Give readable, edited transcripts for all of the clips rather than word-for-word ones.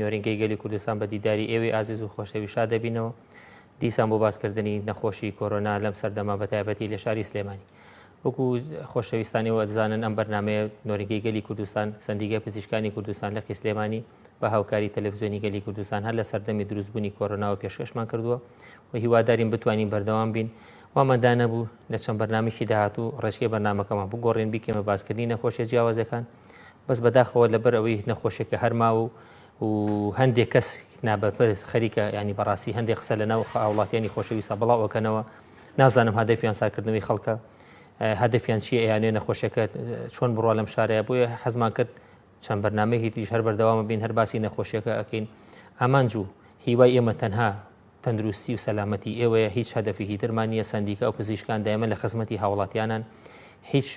نۆرینگەی گەلی کوردستان بە دیداری ئێوەی ئازیز و خۆشەویست شاد دەبینەوە دیسان بۆ باسکردنی نەخۆشی کۆرۆنا لەم سەردەمە بە تایبەتی لە شاری سلێمانی. وەکو خۆشەویستان ئێوە دەزانن ئەم بەرنامەیە نۆرینگەی گەلی کوردستان، سەندیگای پزیشکانی کوردستان لقی سلێمانی بە هاوکاری تەلەفزیۆنی گەلی کوردستان هەر لە سەردەمی دروستبوونی کۆرۆناوە پێشکەشمان کردووە و هیوادارین بتوانین بەردەوام بین. وامان دانەبوو لە چەند بەرنامەیەکی داهاتوو ڕێچکەی بەرنامەکەمان بگۆڕین بیکەمە باسکردنی نەخۆشیە جیاوازەکان. بەس بەداخەوە لەبەر ئەوەی نەخۆشیەکە هەر ماوە و هەندێک کەس نابەرپرس خەریکە ینی بەڕاستی هەندێک قسە لە ناو هاوڵاتیانی خۆشەویستە بڵاو ئەکەنەوە نازانم هەدەفیان سارکردنەوەی خەڵکە هەدەفیان چییە ئەیانێ نەخۆشیەکە چۆن بڕوا لەم شارەیە بۆیە حەزمان کرد چەند بەرنامەیەکی تریش هەر بەردەوامە بین هەر باسی نەخۆشیەکە ئەکەین ئامانج و هیوای ئێمە تەنها تەندروستی و سەلامەتی ئێوەیە هیچ هەدەفێکی ترمان نییە سەندیکا و پزیشکان دایمە لە خزمەتی هاوڵاتیانان هیچ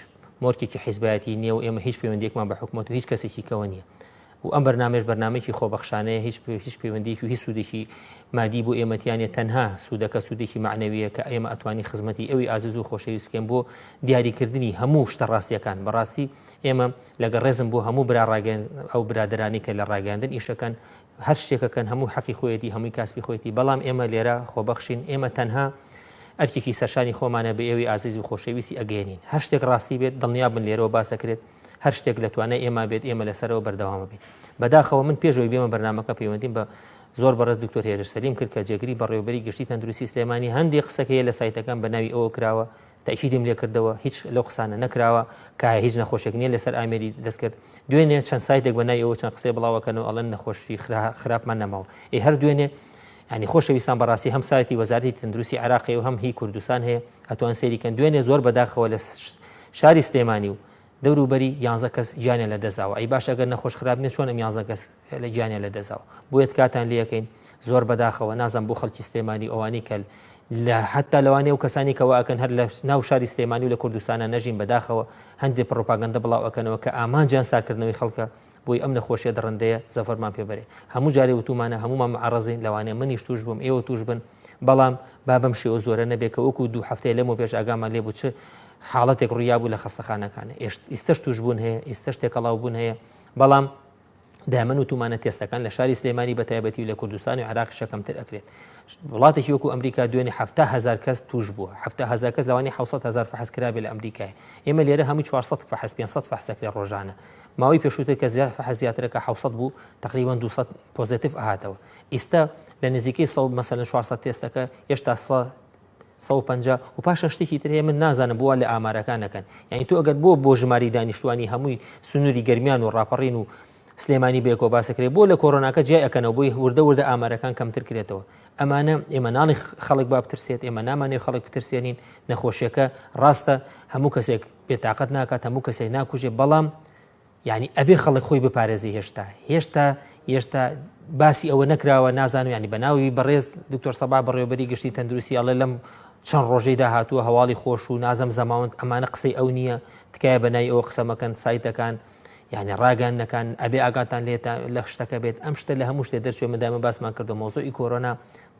مۆرکێکی حیزبایەتی نییە و ئێمە هیچ پەیوەندیەکمان بە حکومەت و هیچ کەسێکی کەوە نییە و ئەم بەرنامەیەش بەرنامەیەکی خۆبەخشانەیە هیچ هیچ پەیوەندیەکی و هیچ سوودێکی مادی بۆ ئێمە تیا نییە تەنها سوودەکە سوودێکی مەعنەویە کە ئێمە ئەتوانین خزمەتی ئەوی ئازیز و خۆشەویست بکەین بۆ دیاریکردنی هەموو شتە ڕاستیەکان بەڕاستی ئێمە لەگەڵ ڕێزم بۆ هەموو برا ڕاگەن ئەو برادەرانی کە لە ڕاگەیاندن ئیشەکەن هەر شتێکەکەن هەموو حەقی خۆیەتی هەمووی کاسپی خۆیەتی بەڵام ئێمە لێرە خۆبەخشین ئێمە تەنها ئەرکێکی سەرشانی خۆمانە بە ئێوەی ئازیز و خۆشەویستی ئەگەیەنین هەر شتێک ڕاستی بێت دڵنیا بن لێرەوە باسەکرێت هەر شتێک لە توانای ئێمە بێت ئێمە لەسەرەوە بەردەوامە بین بەداخەوە من پێشەوەی بێمە بەرنامەکە پەیوەندیم بە زۆر بەڕێز دکتۆر هێرش سەلیم کرد کە جێگری بەڕێوەبەری گشتی تەندروستی سلێمانی هەندێک قسەکەیە لە سایتەکان بە ناوی ئەوە کراوە تەئکیدم لێ کردەوە هیچ لەو قسانە نەکراوە کە هیچ نەخۆشێک نییە لەسەر ئامێری دەستکرد دوێنێ چەند سایتێک بە ناوی ئەوە چەند قسەی بڵاوەکەن و ئەڵێن نەخۆشی خراپمان نەماوە ئێ هەر دوێنێ ینی خۆشەویستان بەڕاستی هەم سایتی وەزارەتی تەندروستی عێراقی و هەم هی کوردستان هەیە ئەتوان سەیری کەن دوێنێ زۆر بەداخەوە لە شاری سلێمانی و دەوروبەری یانزە کەس گیانیان لە دەستداوە ئەی باشە گەر نەخۆش خراپ نیە چۆن ئەم یانزە کەس لە گیانیان لە دەستداوە بۆیە تکاتان لێەکەین زۆر بەداخەوە نازم بۆ خەڵکی سلێمانی ئەوانی کە لە حتا لەوانەیە و کەسانی کەوا ئەکەن هەر لە ناو شاری سلێمانی و لە کوردستانە نەژین بەداخەوە هەندێک پڕۆپاگەندە بڵاو ئەکەنەوە کە ئامانجیان سارکردنەوەی خەڵکە بۆی ئەم نەخۆشیە دڕندەیە زەفەرمان پێ بەرێ هەموو جارێ وتومانە هەموومان معەڕەزین لەوانەیە منیش توش بووم ئێوە توش بن بەڵام با بەم شێوە زۆرە نەبێ کە وەکو دوو هەفتەیە لەمەو پێش ئاگامان لێ بوو چ حاڵەتێک ڕوویابوو لە خەستەخانەکان ئیستەش توشبوون هەیە ئیستەش تێکەڵاو بوون هەیە بەڵام دامن وتومانە تێستەکان لە شاری سلێمانی بە تایبەتی و لە کوردستان و عێراقیشە کەمتر ئەکرێت وڵاتێکی وەکو ئەمریکا دوێنێ 70 هەزار کەس توش بووە 70 هەزار کەس لەوانی 600 هەزار فەحس کرابێ لە ئەمریکای ئێمە لێرە هەمووی 400 فەحس 500 فەحس ئەکرێت ڕۆژانە ماوەی پێشووتر کە زیاد فەحس زیاترە کە 700 بوو تقریبا 200 positive ئەهاتەوە ئیستا لە نزیکەی سە مەسەلەن 400 تێستەکە هێشتا 150 و پاشان شتێکی تر هەیە من نازانم بۆ وا لە ئامارەکان نەکەن یعنی تۆ ئەگەر بۆ بۆ ژماری دانیشتوانی هەمووی سنووری گەرمیان و ڕاپەڕین و سلێمانی بەیەکەوە باسەکرێ بۆ لە کۆرۆناکە جیای ئەکەنەوە بۆی وردە وردە ئامارەکان کەمتر کرێتەوە ئەمانە ئێمە ناڵی خەڵک با بترسێت ئێمە نامانێ خەڵک بترسێنین نەخۆشیەکە ڕاستە هەموو کەسێک بێتاقەت ناکات هەموو کەسێک ناکوژێ بەڵام یانی ئەبێ خەڵک خۆی بپارێزی هێشتا هێشتا هێشتا باسی ئەوە نەکراوە نازانم ینی بەناوی بەڕێز دکتۆر سەبا بەڕێوبەری گشتی تەندروستی ئەڵێ لەم چەند ڕۆژەی داهاتووە هەواڵی خۆش و نازم زەماوەند ئەمانە قسەی ئەو نییە تکایە بەناوی ئەوە قسە مەکەن سایتەکان یعنی ڕاگەندنەکان ئەبێ ئاگاتان لێتە لە شتەکە بێت ئەم شتە لە هەموو شتێ دەرچوێ مدامە باسمان کردو مۆزوعی کۆرۆنا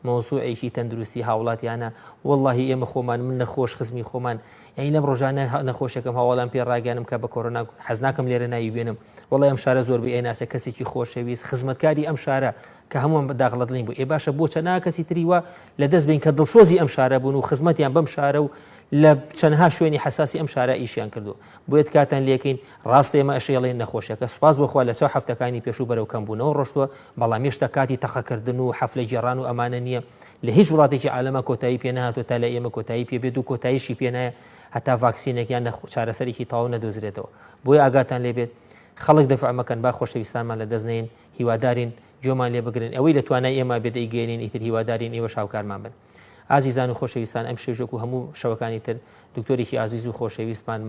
مەوزوعێکی تەندروستی هاوڵاتیانە وەڵاهی ئێمە خۆمان من نەخۆش خزمی خۆمان یعنی لەم ڕۆژانە نەخۆشێکم هەواڵان پێ ڕاگەیانم کە بە کۆرۆنا حەز ناکەم لێرە ناوی بێنم وەڵی ئەم شارە زۆر بێ ئەیناسێ کەسێکی خۆشەویست خزمەتکاری ئەم شارە کە هەمووان بە داغڵەدڵین بوو ئێ باشە بۆ چەنا کەسی تری وا لە دەست بین کە دڵسۆزی ئەم شارە بوون و خزمەتیان بەم شارە و لە چەندها شوێنی حەساسی ئەم شارە ئیشیان کردو بۆیە تکاتان لێکەین ڕاستە ئێمە ئەشێڵێن نەخۆشیەکە سوپاس بۆ خوا لە چاو هەفتەکانی پێشوو بەرەو کەمبوونەوە ڕۆشتووە بەڵام هێشتا کاتی تەقەکردن و حەفلە گێڕان و ئەمانە نییە لە هیچ وڵاتێکی عالەما کۆتایی پێ نەهاتووە تا لای ئێمە کۆتایی پێ بێت و کۆتاییشی پێ نایە هەتا ڤاکسینێک یان چارەسەرێکی تەواو نەدۆزرێتەوە بۆیە ئاگاتان لێ بێت خەڵک دەفع مەکەن با خۆشەویستانمان لە دەست نەین هیوادارین گوێمان لێ بگرن ئەوەی لە توانای ئێمە بێت ئەیگەیەنین ئیتر هیوادارین ئێوەش هاوکارمان بن ئازیزان و خۆشەویستان ئەم شەویش وەکو هەموو شەوەکانی تر دکتۆرێکی ئازیز و خۆشەویستمان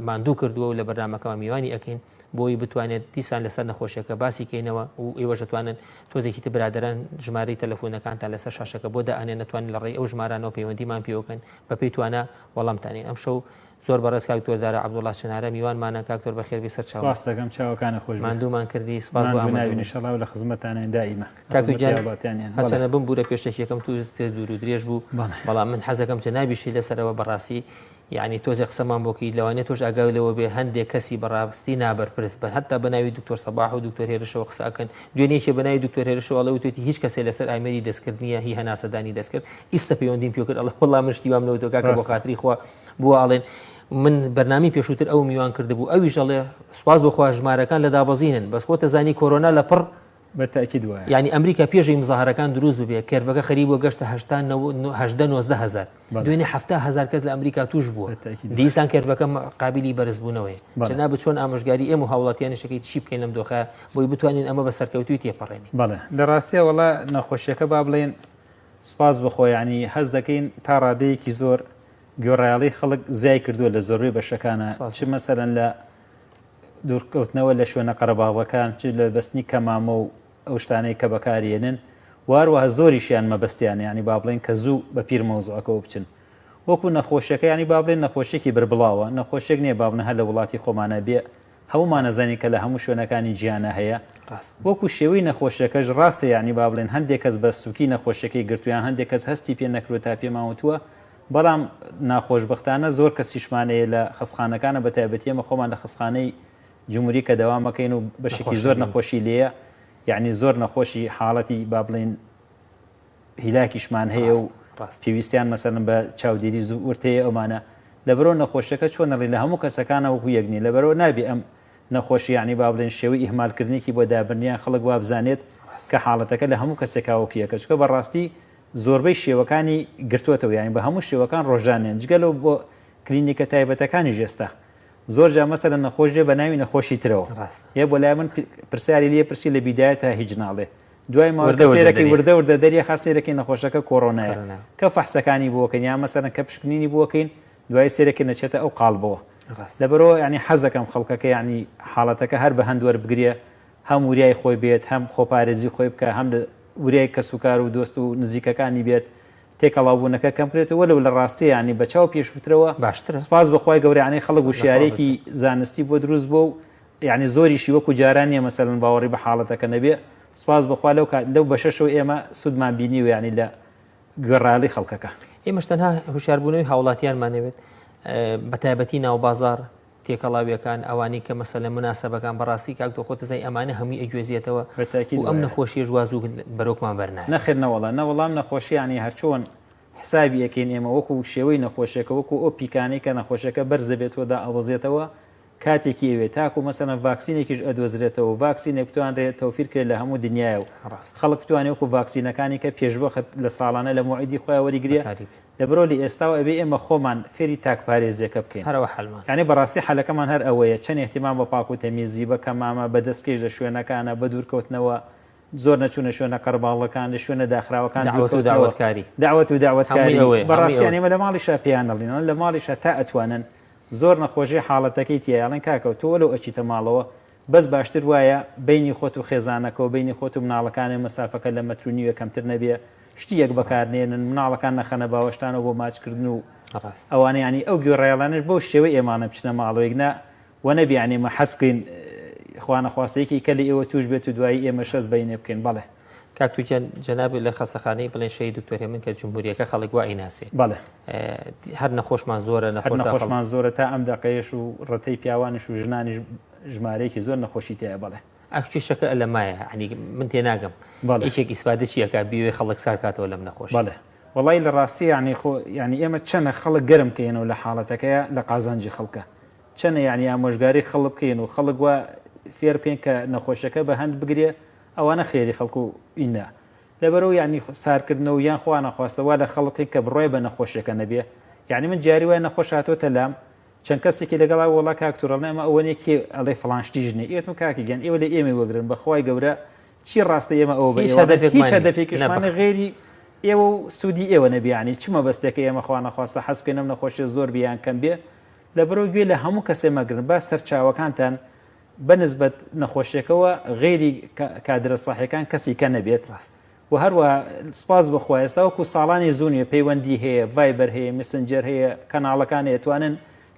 ماندوو کردووە و لە بەرنامەکەمان میوانی ئەکەین بۆی بتوانێت دیسان لەسەر نەخۆشیەکە باسی کەینەوە و ئێوەش دەتوانن تۆزێکی تر برادەران ژمارەی تەلەفۆنەکانتان لەسەر شاشەکە بۆ دائەنێن دەتوانن لە ڕێی ئەو ژمارانەوە پەیوەندیمان پێوەکەن بەپێی توانا وەڵامتانین ئەمشەو زۆر بەڕێز کاک دکتۆر دارا عەبدوڵا چنارە میوانمانە کاک دکتۆر بەخێربێی سەر چاوم. سپاست دەکەم چاوەکانت خۆش بێت. ماندوومان کردی سپاس بۆ ماندوو نابین ئامادەبوونت. ان شاء اللە و لە خزمەتتانین دائیمە لە کاک خزمەتی گیان هاوڵاتیانین. بەڵێ. هەرچەنە بمبورە پێشەکیەکەم توز تێ دوور و درێژ بوو بەڵێ. بەڵام من حەزەکەم جەنابیشی لەسەرەوە بەڕاستی. یەعنی تۆزێ قسەمان بۆ کەی لەوانەیە تۆش ئاگاو لەوە بێ هەندێک کەسی بەڕاستی نابەرپرس بن هەتا بە ناوی دکتۆر سەباح و دکتۆر هێرشەوە قسە ئەکەن دوێنێ یەکێ بە ناوی دکتۆر هێرشەوە ئەڵێ وتوێتی هیچ کەسێ لەسەر ئامێری دەستکرد نییە هی هەناسەدانی دەستکرد ئیستە پەیوەندیم پێ کرد ئەڵێ وەڵا من شتی وام نەوتوە کاکە بۆ ڕاستە. خاتری خوا بووە ئەڵێن من بەرنامەی پێشووتر ئەوم میوان کردبوو ئەویش ئەڵێ سوپاس بۆ خوا ژمارەکان لە دابەزینن بەس خۆتە زانی کۆرۆنا لە پڕ بە تەئکید وایە. یانی ئەمریکا پێش ئەوی مزاهەرەکان دروست ببێ curve ەکە خەریک بووە گەشتە هەشتا 18 9 هەزار بەڵێ. دوێنێ 70 هەزار کەس لە ئەمریکا توش بووە بە تەئکید وایە. دیسان curve ەکە قابیلی بەرزبوونەوەیە بەڵێ. جەنابت چۆن ئامۆژگاری ئێمە و هاوڵاتیانیش ئەکەیت چی بکەین لەم دۆخە بۆی بتوانین ئەمە بە سەرکەوتووی تێپەڕێنین؟ بەڵێ لە ڕاستیا وەڵا نەخۆشیەکە با بڵێین سوپاس بۆ خوا یانی هەست دەکەین تا ڕادەیەکی زۆر گوێڕایەڵی خەڵک زیای کردووە لە زۆربەی بەشەکانە سوپاس چ بۆ خوا. مەسەلەن لە دوورکەوتنەوە لە شوێنە قەرەباڵغەکان، چ لە بەستنی کەمامە و ئەو شتانەی کە بەکاریێنن و هەروەها زۆریشیان مەبەستیانە یانی با بڵێین کە زوو بە پیر مەوزوعەکەوە بچن. وەکو نەخۆشیەکە یانی با بڵێین نەخۆشیەکی بربڵاوە، نەخۆشیەک نییە با بڵێن هەر لە وڵاتی خۆمانا بێ، هەموومان ئەزانین کە لە هەموو شوێنەکانی جیهانا هەیە. ڕاستە. وەکو شێوەی نەخۆشیەکەش ڕاستە یانی با بڵێن هەندێک کەس بە سوکی نەخۆشیەکەی گرتووە یان هەندێک کەس هەستی پێ نەکردووە تا پێمان وتووە، بەڵام ناخۆشبەختانە زۆر کەسیشمان هەیە لە خەستخانەکانە بە تایبەتی ئێمە خۆمان لە خەستخانەی جمهوری کە دەوام ئەکەین و بەشێکی زۆر نەخۆشی لێیە یعنی زۆر نەخۆشی حاڵەتی با بڵێین هیلاکیشمان هەیە و پێویستیان مەسەلەن بە چاودێری زوو ورد هەیە ئەومانە لەبەرەوە نەخۆشیەکە چۆن ئەڵێ لە هەموو کەسەکانە وەکو یەک نیە لەبەرەوە نابێ ئەم نەخۆشی یعنی با بڵێن شێوەی ئیهمالکردنێکی بۆ دابنیان خەڵک وابزانێت کە حاڵەتەکە لە هەموو کەسێکا وەکو یەکە چونکە بەڕاستی زۆربەی شێوەکانی گرتووەتەوە یانی بە هەموو شێوەکان ڕۆژانەن جگە لەو بۆ کلینیکە تایبەتەکانیش ئێستا زۆر جار مەسەلەن نەخۆش دێ بە ناوی نەخۆشی ترەوە ڕاستە. یە بۆ لای من پرسیاری لێ پرسی لە بیدایەتا هیچ ناڵێ دوای ماوە وردە کە وردە سەیرەکەی دەری وردە وردە دەریەخا سەیرەکەی نەخۆشەکە کۆرۆنایە کۆرۆنا. کە فەحسەکانی بۆکەین یان مەسەلەن کە پشکنینی بۆکەین دوای سەیرەکەین دەچێتە ئەو قاڵبەوە ڕاستە. لەبەرئەوە یانی حەز دەکەم خەڵکەکە یانی حاڵەتەکە هەر بە هەند وەربگرێ هەم وریای خۆی بێت هەم خۆپارێزی خۆی بکا هەم لە وریای کەسوکار و دۆست و نزیکەکانی بێت تێکەڵاوبوونەکە کەم بکرێتەوە وەلو لە ڕاستی یانی بە چاو پێشووترەوە باشترە سوپاس بۆ خوای گەورە یانی خەڵک لە خوا وشیارێکی بەزیاد. زانستی بۆ دروست بووە و یانی زۆریشی وەکو جاران نییە مەسەلەن باوەڕی بە حاڵەتەکە نەبێ سوپاس بۆ خوا لەو کات لەو بەشەشەوە ئێمە سوودمان بینیوە یانی لە گوێڕایەڵی خەڵکەکە. ئێمەش تەنها هوشیاربوونەوەی هاوڵاتیانمان ئەوێت بەتایبەتی ناوبازاڕ تێکەڵاویەکان ئەوانەی کە مەسەلەن موناسەبەکان بەڕاستی کاک تۆ خۆت ئەزانی ئەمانە هەمووی ئەگوێزێتەوە بە تاکید و ئەم وایە. نەخۆشیەش وا زوو بەرۆکمان بەرنایە. نەخێر نەوەڵا نەوەڵا ئەم نەخۆشیە یانی هەرچۆن حسابی ئەکەین ئێمە وەکو شێوەی نەخۆشیەکە وەکو ئەو پیکانەی کە نەخۆشیەکە بەرز دەبێتەوە دائەوەزێتەوە کاتێکی ئەوێ تاکو مەسەلەن ڤاکسینێکیش ئەدۆزرێتەوە ڤاکسینێک بتوانرێ تەوفیر کرێ لە هەموو دنیایە و ڕاستە. خەڵک بتوانێ وەکو ڤاکسینەکانی کە پێشوەخت لە ساڵانە لە مۆعیدی خۆیا وەریگرێ بەکاری بێ. لەبەرئەوە لە ئێستاوە ئەبێ ئێمە خۆمان فێری تاکپارێزیەکە بکەین. هەر ئەوە حەلمان. یانی بەڕاستی حەلەکەمان هەر ئەوەیە، چەند ئیهتیمام بە پاک و تەمیزی، بە کەمامە، بە دەستکێش لە شوێنەکانە، بە دوورکەوتنەوە، زۆر نەچوونە شوێنە قەرەباڵغەکان، لە شوێنە داخراوەکان دەعوەت و دوورکەوتنەوە. دەعوەتکاری. دەعوەت و هەمووی دەعوەتکاری. ئەوەیە، هەمووی بەڕاستی یانی ئەوەیە. ئێمە لە ماڵیشا پێیان ئەڵێین، ئەڵێن لە ماڵیشا تا ئەتوانن زۆر نەخۆشی حاڵەتەکەی تیایە، ئەڵێن کاکە تۆ وەلەو ئەچیتە ماڵەوە بەس باشتر وایە بەینی خۆت و خێزانەکەو بەینی خۆت و مناڵەکانێ مەسافەکە لە مەتر و نیوێ کەمتر نەبێ شتی یەک بەکار نێنن مناڵەکان نەخەنە باوەشتانەوە بۆ ماچ کردن و ئەوانە یانی ئەو گوێڕایەڵانەش بەو شێوەی ئێمانە بچنە ماڵەوەیک نا وە نەبێ یانی ئێمە حەز بکەین خوا نەخواستە یەکێک کە لە ئێوە توش بێت و دوایی ئێمە شەست بەینێ بکەین بەڵێ. کاک توجان جەنابت لە خەستەخانەی بڵێن شەهید دکتۆر هێمن کە جمهوریەکە خەڵک وا ئەیناسێ بەڵێ. هەر نەخۆشمان زۆرە هەر نەخۆش داخڵ. نەخۆشمان زۆرە تا ئەم دەقەیەش و ڕەتەی پیاوانیش و ژنانیش ژمارەیەکی زۆر نەخۆشی تیایە بەڵێ. ئەخ کێشەکە لە مایە یەعنی من تێناگەم بەڵێ. یەکێک ئیسفادە چی ئەکا بیەوێ خەڵک سار کاتەوە لەم نەخۆشیە. بەڵێ وەڵای لە ڕاستی یەعنی خۆ یەعنی ئێمە چەنە خەڵک گەرم کەینەوە لە حاڵەتەکەیا لە قازانجی خەڵکە چەنە یەعنی ئامۆژگاری خەڵک بکەین و خەڵک وا فێر بکەین کە نەخۆشیەکە بە هەند بگرێ ئەوانە خێری خەڵک و ئینە لەبەرئەوە یەعنی سارکردنەوە یان خوا نەخواستە وا لە خەڵک بکەین کە بڕوای بە نەخۆشیەکە نەبێ یەعنی من جاری وایە نەخۆش هاتۆتە لام چەند کەسێکی لەگەڵا وەڵا کاک تورەڵ ئەمە ئەوە نیە کێ ئەڵێ فڵان شتیش نیە ئێتم کاکە گیان ئێوە لە ئێمەی وەگرن بە خوای گەورە چی ڕاستە ئێمە ئەوە بە هیچ ئێوە ئەڵێن هەدەفێکمان هیچ نیە هەدەفێکیشمان نەبەخت. نیە غەیری ئێوە و سوودی ئێوە نەبێ یانی چ مەبەستێکە ئێمە خوا نەخواستە حەز بکەین ئەم نەخۆشیە زۆر بێ یان کەم بێ لەبەرئەوە گوێ لە هەموو کەسێ مەگرن با سەرچاوەکانتان بە نسبەت نەخۆشیەکەوە غەیری کادرە سەحیەکان کەسی کە نەبێت ڕاستە. وە هەروەها سوپاس بۆ خوا ئێستا وەکو ساڵانی زوو نیە پەیوەندی هەیە ڤایبەر هەیە میسنجەر هەیە کەناڵەکان هەیە توانن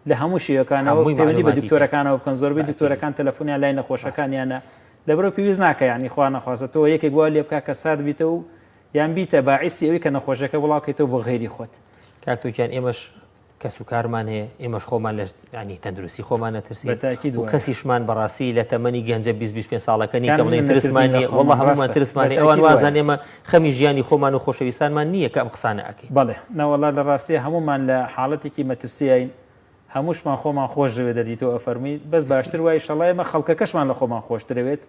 لە هەموو شێوەکانەوە هەمووی پەیوەندی بە مەعلوماتی تێ دکتۆرەکانەوە بکەن زۆربەی بە ئەکیدی دکتۆرەکان تەلەفۆنیان لای ڕاستە. نەخۆشەکانیانە لەبەرئەوە پێویست ناکا یانی خوا نەخواستە تۆ یەکێک وا لێ بکا کە سارد بیتەوە و یان بیتە باعیسی ئەوەی کە نەخۆشەکە بڵاو کەیتەوە بۆ غەیری خۆت. کاک تۆ گیان ئێمەش. کەسوکارمان هەیە، ئێمەش خۆمان لە یانی تەندروستی خۆمان نەترسین بە تاکید و وایە. کەسیشمان بەڕاستی لە تەمەنی گەنجە 20 25 ساڵەکە نین کە کان بڵێین نەترسین ترسمان لە نییە وەڵڵا خۆمان هەموومان ڕاستە بە ترسمان هەیە ئەوان تاکید وایە. وازان ئێمە خەمی ژیانی خۆمان و خۆشەویستانمان نییە کە ئەم قسانە ئەکەین. بەڵێ نەوەڵا لە ڕاستیا هەموومان لە حاڵەتێکی مەترسیاین هەمووشمان خۆمان خۆش دەوێت دەردی تۆ ئەفەرمووی بەس باشتر وایە ئیشەڵا ئێمە خەڵکەکەشمان لە خۆمان خۆشترەوێت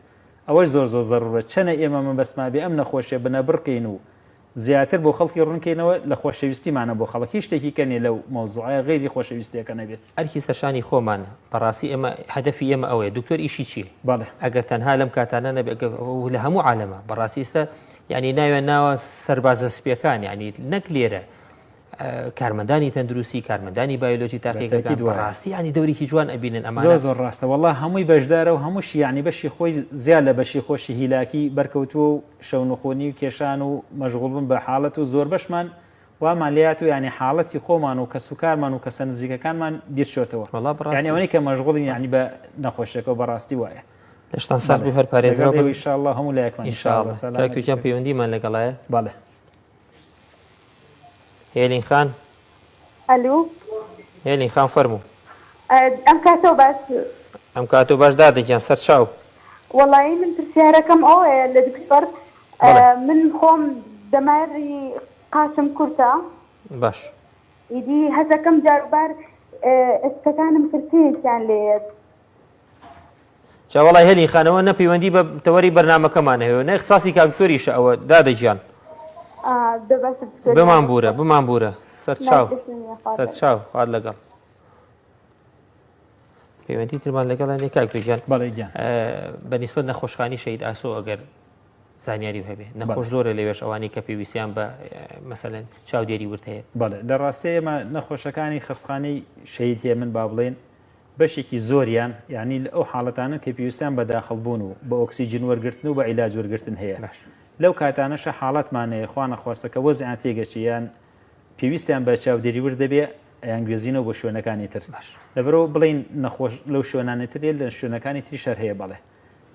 ئەوەش زۆر زۆر زەرورە چەنە ئێمە مەبەستمان بێ ئەم نەخۆشیە بنەبڕکەین و زیاتر بۆ خەڵکی ڕوونکەینەوە لە خۆشەویستیمانە بۆ خەڵک هیچ شتێکی کە نیە لەو مەوزوعە غەیری خۆشەویستیەکە نەبێت. ئەرکی سەرشانی خۆمانە بەڕاستی ئێمە هەدەفی ئێمە ئەوەیە دکتۆر ئیشی چیە بەڵێ. ئەگەر تەنها لەم کاتانە نەبێ ئەگەر لە هەموو عالەمە بەڕاستی ئیستا یعنی ناویان ناوە سەربازە سپیەکان یعنی نەک لێرە کارمەندانی تەندروستی کارمەندانی بایۆلۆجی تاقیگەکان بەڕاستی یعنی دەورێکی جوان ئەبینن ئەمانە زۆر زۆر ڕاستە وەڵا هەمووی بەشدارە و هەمووشی یعنی بەشی خۆی زیاد لە بەشی خۆشی هیلاکی بەرکەوتووە و شەونخونی و کێشان و مەشغوڵ بوون بە حاڵەت و زۆربەشمان وامان لێهاتووە یعنی حاڵەتی خۆمان و کەسوکارمان و کەسە نزیکەکانمان بیرچۆتەوە وەڵا بەڕاستی یعنی ئەوەی کە مەشغوڵین یعنی بە نەخۆشیەکەوە بەڕاستی وایە. لەشتان ساغ بی و هەر پارێزراو لەگەڵ بن ئێوە ان شاء اللە هەموو لایەکمان ان ان شاء شاء اللە اللە کاک سەلامەتی توجان بن. پەیوەندیمان لەگەڵایە؟ بەڵێ. هێلین خان. ئەلو. هێلین خان فەرموو. ئەم کاتەو باش. ئەم کاتەو باش دادە گیان سەر چاو. وەڵایی من پرسیارەکەم ئەوەیە لە دکتۆر بەڵێ. من خۆم دەماری قاچم کورتە. باش. ئیدی هەزەکەم جاروبار ئێسکەکانم کرتەیەکیان لێیەت. جا وەڵای هێلین خان ئەوە نە پەیوەندی بە تەوەری بەرنامەکەمان هەیە و نە ئیختساسی کاک دکتۆریشە ئەوە دادە گیان. ئا دە باشە دکتۆر گیان بمان دەست بورە خۆش. بمان بورە سەرچاو ناچێت نییە خوات لەگەڵ. سەرچاو خوات لەگەڵ. پەیوەندی ترمان لەگەڵ نیە کاک دکتۆر گیان. بەڵێ گیان. بە نیسبەت نەخۆشخانی شەهید ئاسۆ ئەگەر زانیاری هەبێ نەخۆش زۆرە لەوێش ئەوانەی کە پێویستیان بە مەسەلەن چاودێری ورد هەیە. بەڵێ لە ڕاستیا ئێمە نەخۆشەکانی خەستخانەی شەهید هێمن با بڵێین بەشێکی زۆریان یانی لە ئەو حاڵەتانەن کە پێویستیان بە داخڵ بوون و بە ئۆکسیجن وەرگرتن و بە عیلاج وەرگرتن هەیە باش. لەو کاتانەشا حاڵەتمان هەیە خوا نەخواستە کە وەزعیان تێگەچێ یان پێویستیان بە چاودێری ورد دەبێ ئەیانگوێزینەوە بۆ شوێنەکانی تر باش. لەبەرئەوە بڵێین نەخۆش لەو شوێنانەی تر لە شوێنەکانی تریش هەر هەیە بەڵێ